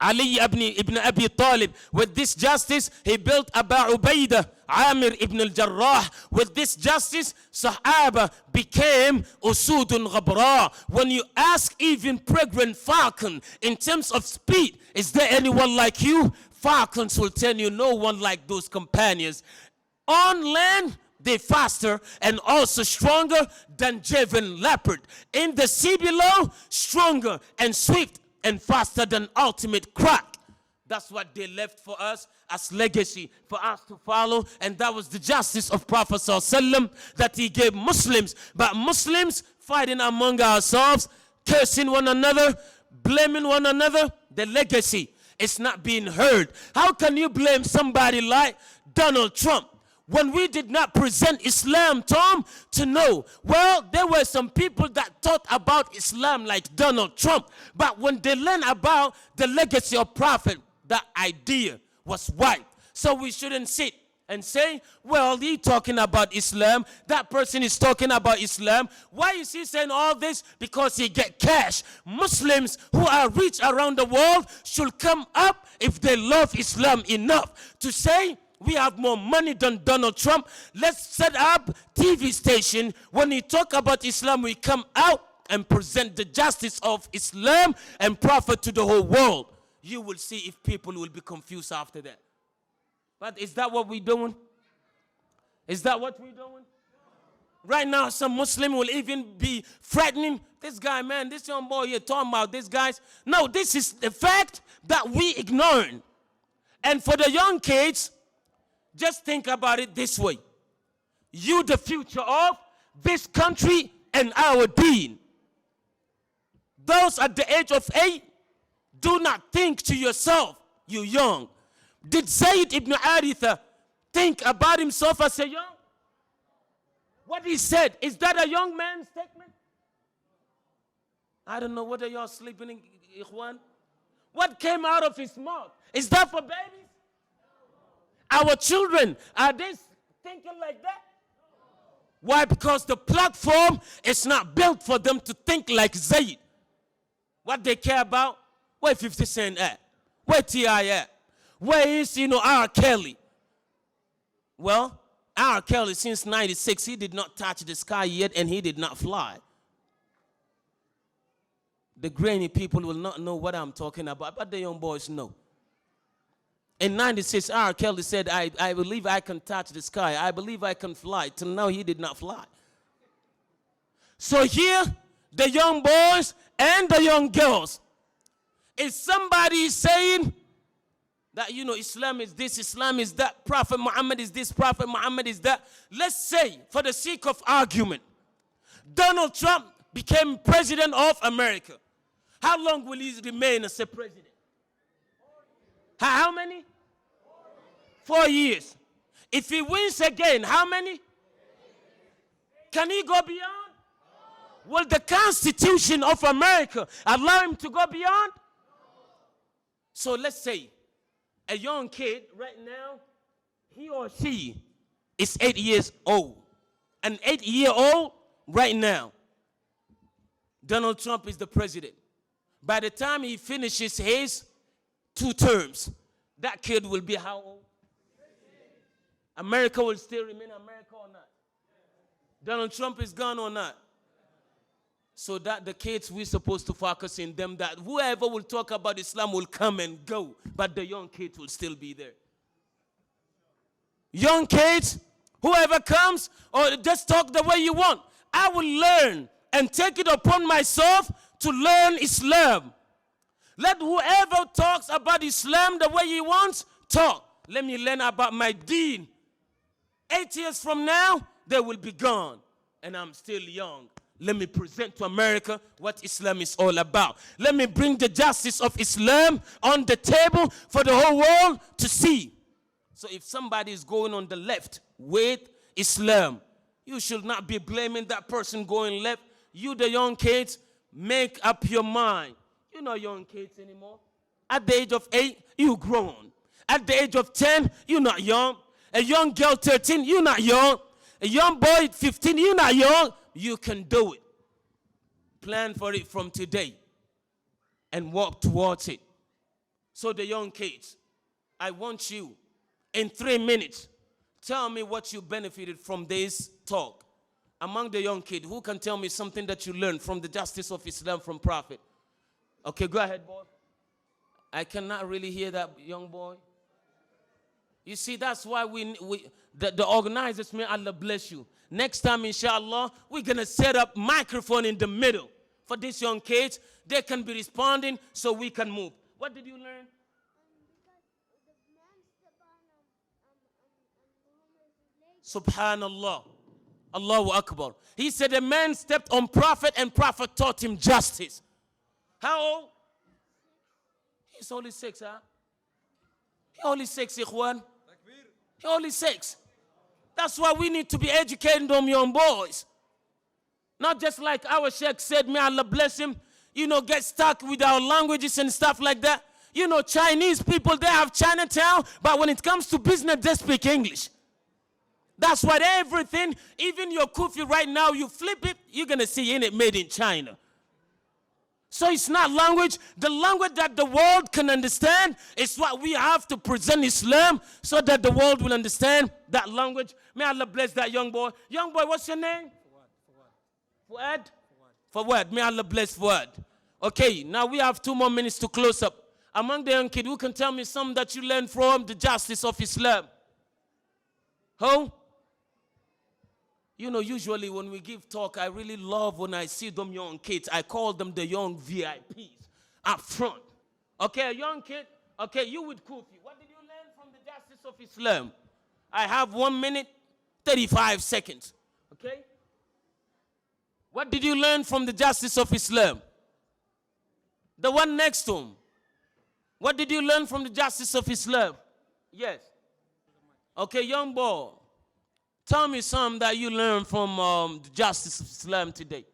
S2: Ali ibn Abi Talib. With this justice, he built Abu Ubaidah, Amir ibn al-Jarrah. With this justice, Sahaba became Usudun Ghabra. When you ask even pregnant falcon in terms of speed, is there anyone like you? Falcons will tell you no one like those companions. On land, they faster and also stronger than javelin leopard. In the sea below, stronger and swift and faster than ultimate crack. That's what they left for us as legacy for us to follow. And that was the justice of Prophet ﷺ that he gave Muslims. But Muslims fighting among ourselves, cursing one another, blaming one another, the legacy is not being heard. How can you blame somebody like Donald Trump when we did not present Islam, Tom, to know? Well, there were some people that thought about Islam like Donald Trump, but when they learned about the legacy of Prophet, that idea was wiped. So we shouldn't sit and say, well, he talking about Islam, that person is talking about Islam. Why is he saying all this? Because he get cash. Muslims who are rich around the world should come up if they love Islam enough to say, we have more money than Donald Trump. Let's set up TV station. When he talk about Islam, we come out and present the justice of Islam and Prophet to the whole world. You will see if people will be confused after that. But is that what we're doing? Is that what we're doing? Right now, some Muslim will even be threatening this guy, man, this young boy here talking about these guys. No, this is the fact that we ignore. And for the young kids, just think about it this way. You the future of this country and our deen. Those at the age of 8, do not think to yourself, you young. Did Zayd ibn Haritha think about himself as a young? What he said, is that a young man's statement? I don't know, what are y'all sleeping in, Ikhwan? What came out of his mouth? Is that for babies? Our children, are they thinking like that? Why? Because the platform is not built for them to think like Zayd. What they care about? Where 50 Cent at? Where T.I. at? Where is, R. Kelly? Well, R. Kelly, since 96, he did not touch the sky yet and he did not fly. The granny people will not know what I'm talking about, but the young boys know. In 96, R. Kelly said, I believe I can touch the sky. I believe I can fly. Till now, he did not fly. So here, the young boys and the young girls, if somebody is saying that, Islam is this, Islam is that, Prophet Muhammad is this, Prophet Muhammad is that, let's say, for the sake of argument, Donald Trump became president of America. How long will he remain as a president? How many? 4 years. If he wins again, how many? Can he go beyond? Will the Constitution of America allow him to go beyond? So let's say a young kid right now, he or she is 8 years old. An 8-year-old right now, Donald Trump is the president. By the time he finishes his 2 terms, that kid will be how old? America will still remain America or not? Donald Trump is gone or not? So that the kids, we're supposed to focus in them, that whoever will talk about Islam will come and go, but the young kids will still be there. Young kids, whoever comes, or just talk the way you want. I will learn and take it upon myself to learn Islam. Let whoever talks about Islam the way he wants, talk. Let me learn about my deen. 8 years from now, they will be gone. And I'm still young. Let me present to America what Islam is all about. Let me bring the justice of Islam on the table for the whole world to see. So if somebody is going on the left with Islam, you should not be blaming that person going left. You, the young kids, make up your mind. You're not young kids anymore. At the age of 8, you're grown. At the age of 10, you're not young. A young girl, 13, you're not young. A young boy, 15, you're not young. You can do it. Plan for it from today and walk towards it. So the young kids, I want you in 3 minutes, tell me what you benefited from this talk. Among the young kid, who can tell me something that you learned from the justice of Islam from Prophet? Okay, go ahead, boy. I cannot really hear that, young boy. You see, that's why the organizers, may Allah bless you. Next time, inshallah, we're going to set up microphone in the middle for these young kids. They can be responding so we can move. What did you learn? Subhanallah. Allahu Akbar. He said a man stepped on Prophet and Prophet taught him justice. How old? He's only 6, huh? He only 6, Ikhwan. He only 6. That's why we need to be educating them young boys. Not just like our Sheikh said, may Allah bless him, you know, get stuck with our languages and stuff like that. You know, Chinese people, they have Chinatown, but when it comes to business, they speak English. That's what everything, even your kufi right now, you flip it, you're going to see in it made in China. So it's not language. The language that the world can understand is what we have to present Islam so that the world will understand that language. May Allah bless that young boy. Young boy, what's your name? Fuad. Fuad? Fuad. May Allah bless Fuad. Okay, now we have 2 more minutes to close up. Among the young kids, who can tell me something that you learned from the justice of Islam? Who? You know, usually when we give talk, I really love when I see them young kids. I call them the young VIPs up front. Okay, a young kid. Okay, you with Kufi. What did you learn from the justice of Islam? I have 1 minute, 35 seconds. Okay? What did you learn from the justice of Islam? The one next to him. What did you learn from the justice of Islam? Yes. Okay, young boy. Tell me something that you learned from the justice of Islam today.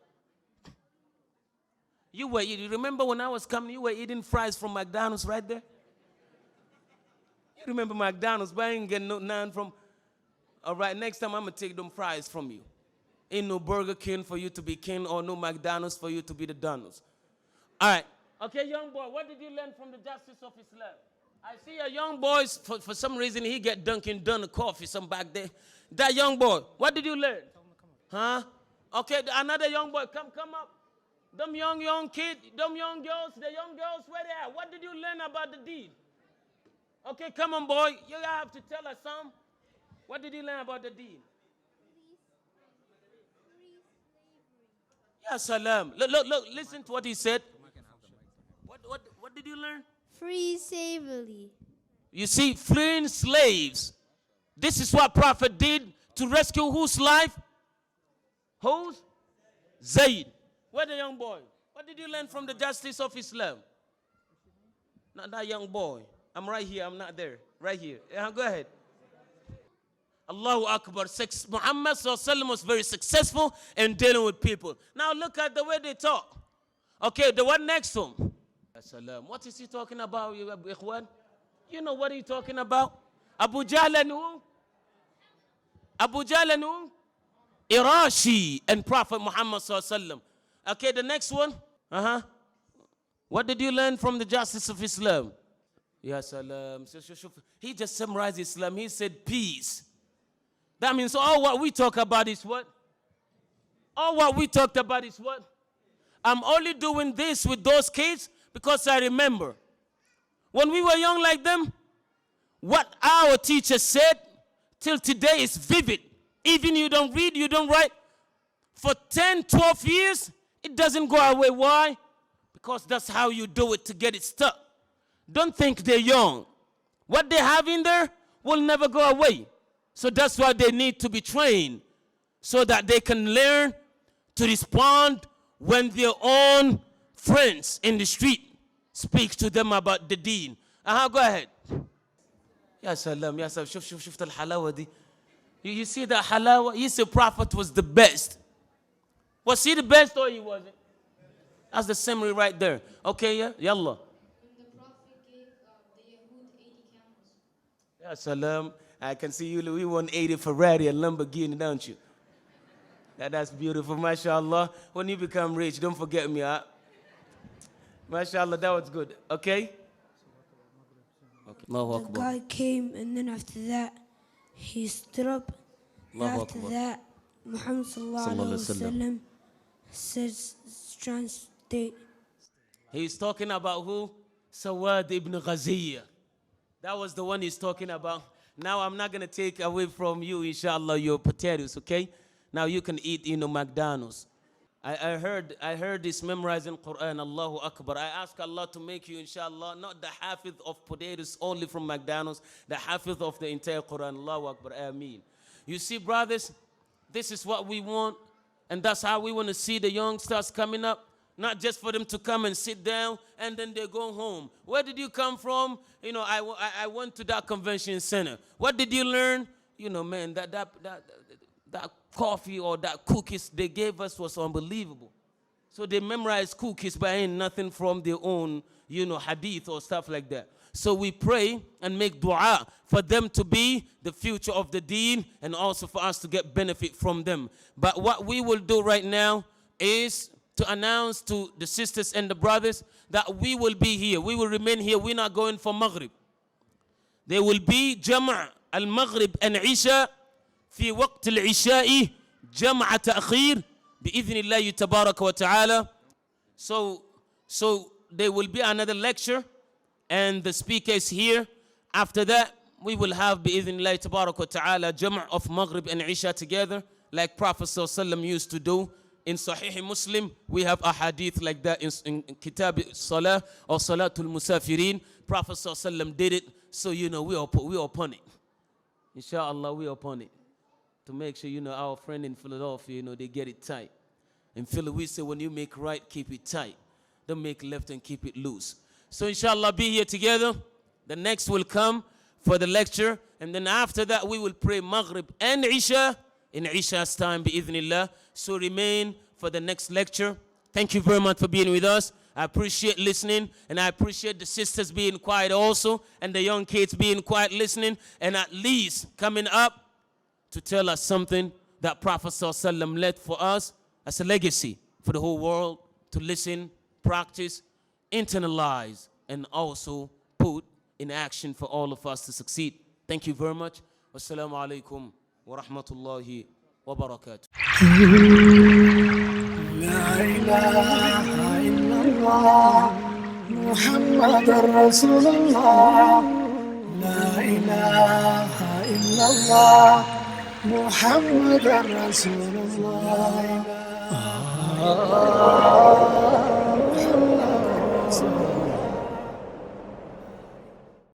S2: You were eating, remember when I was coming, you were eating fries from McDonald's right there? You remember McDonald's, but I ain't getting no none from. All right, next time I'm going to take them fries from you. Ain't no Burger King for you to be king or no McDonald's for you to be the Donald's. All right. Okay, young boy, what did you learn from the justice of Islam? I see a young boy, for some reason, he get Dunkin' Donut coffee some back there. That young boy, what did you learn? Huh? Okay, another young boy, come up. Them young kid, them young girls, the young girls, where they at? What did you learn about the deed? Okay, come on, boy. You have to tell us some. What did you learn about the deed? Ya salam. Look, look, look, listen to what he said. What did you learn?
S3: Free slavery.
S2: You see, freeing slaves. This is what Prophet did to rescue whose life? Whose? Zayd. Where the young boy? What did you learn from the justice of Islam? Not that young boy. I'm right here. I'm not there. Right here. Yeah, go ahead. Allahu Akbar. Muhammad sallallahu alaihi wasallam was very successful in dealing with people. Now look at the way they talk. Okay, the one next to him. Salam. What is he talking about, Ikhwan? You know what he's talking about? Abu Jahl and who? Abu Jahl and who? Irashi and Prophet Muhammad sallallahu alaihi wasallam. Okay, the next one. Uh-huh. What did you learn from the justice of Islam? Ya salam. He just summarized Islam. He said peace. That means all what we talk about is what? All what we talked about is what? I'm only doing this with those kids because I remember when we were young like them, what our teacher said till today is vivid. Even you don't read, you don't write. For 10, 12 years, it doesn't go away. Why? Because that's how you do it to get it stuck. Don't think they're young. What they have in there will never go away. So that's why they need to be trained so that they can learn to respond when their own friends in the street speak to them about the deen. Go ahead. Ya salam, ya salam. Shuf, shuf, shuf al-halawa di. You see that halawa? He said Prophet was the best. Was he the best or he wasn't? That's the summary right there. Okay, yeah? Yallah.
S4: When the Prophet gave the Yahud 80 camels.
S2: Ya salam. I can see you, we want 80 Ferrari and Lamborghini, don't you? That's beautiful, mashallah. When you become rich, don't forget me, huh? Mashallah, that was good. Okay? Okay. Allahu
S3: The
S2: Akbar.
S3: guy came, and then after that, he stood up. And
S2: Allahu
S3: after
S2: Akbar.
S3: that, Muhammad sallallahu
S2: Sallallahu
S3: alaihi
S2: alaihi wasallam.
S3: wasallam says, translate.
S2: He's talking about who? Sawad ibn Ghaziyah. That was the one he's talking about. Now I'm not going to take away from you, inshallah, your potatoes, okay? Now you can eat, you know, McDonald's. I heard this memorizing Quran, Allahu Akbar. I ask Allah to make you, inshallah, not the hafiz of potatoes only from McDonald's, the hafiz of the entire Quran. Allahu Akbar. Ameen. You see, brothers, this is what we want, and that's how we want to see the youngsters coming up. Not just for them to come and sit down and then they go home. Where did you come from? You know, I went to that convention center. What did you learn? You know, man, that coffee or that cookies they gave us was unbelievable. So they memorize cookies, but ain't nothing from their own, hadith or stuff like that. So we pray and make dua for them to be the future of the deen and also for us to get benefit from them. But what we will do right now is to announce to the sisters and the brothers that we will be here. We will remain here. We're not going for Maghrib. There will be جمع المغرب and Isha في وقت العشاء جمع تأخير بإذن الله تبارك وتعالى. So there will be another lecture and the speaker is here. After that, we will have بإذن الله تبارك وتعالى جمع of Maghrib and Isha together like Prophet صلى الله عليه وسلم used to do. In Sahih Muslim, we have a hadith like that in كتاب الصلاة or صلاة المسافرين. Prophet صلى الله عليه وسلم did it, so we are upon it. Inshallah, we are upon it. To make sure, our friend in Philadelphia, they get it tight. In Philly, we say when you make right, keep it tight. Don't make left and keep it loose. So inshallah, be here together. The next will come for the lecture. And then after that, we will pray Maghrib and Isha in Isha's time, بإذن الله. So remain for the next lecture. Thank you very much for being with us. I appreciate listening, and I appreciate the sisters being quiet also, and the young kids being quiet listening, and at least coming up to tell us something that Prophet صلى الله عليه وسلم left for us as a legacy for the whole world to listen, practice, internalize, and also put in action for all of us to succeed. Thank you very much. والسلام عليكم ورحمة الله وبركاته.
S5: لا إله إلا الله محمد رسول الله لا إله إلا الله محمد رسول الله محمد رسول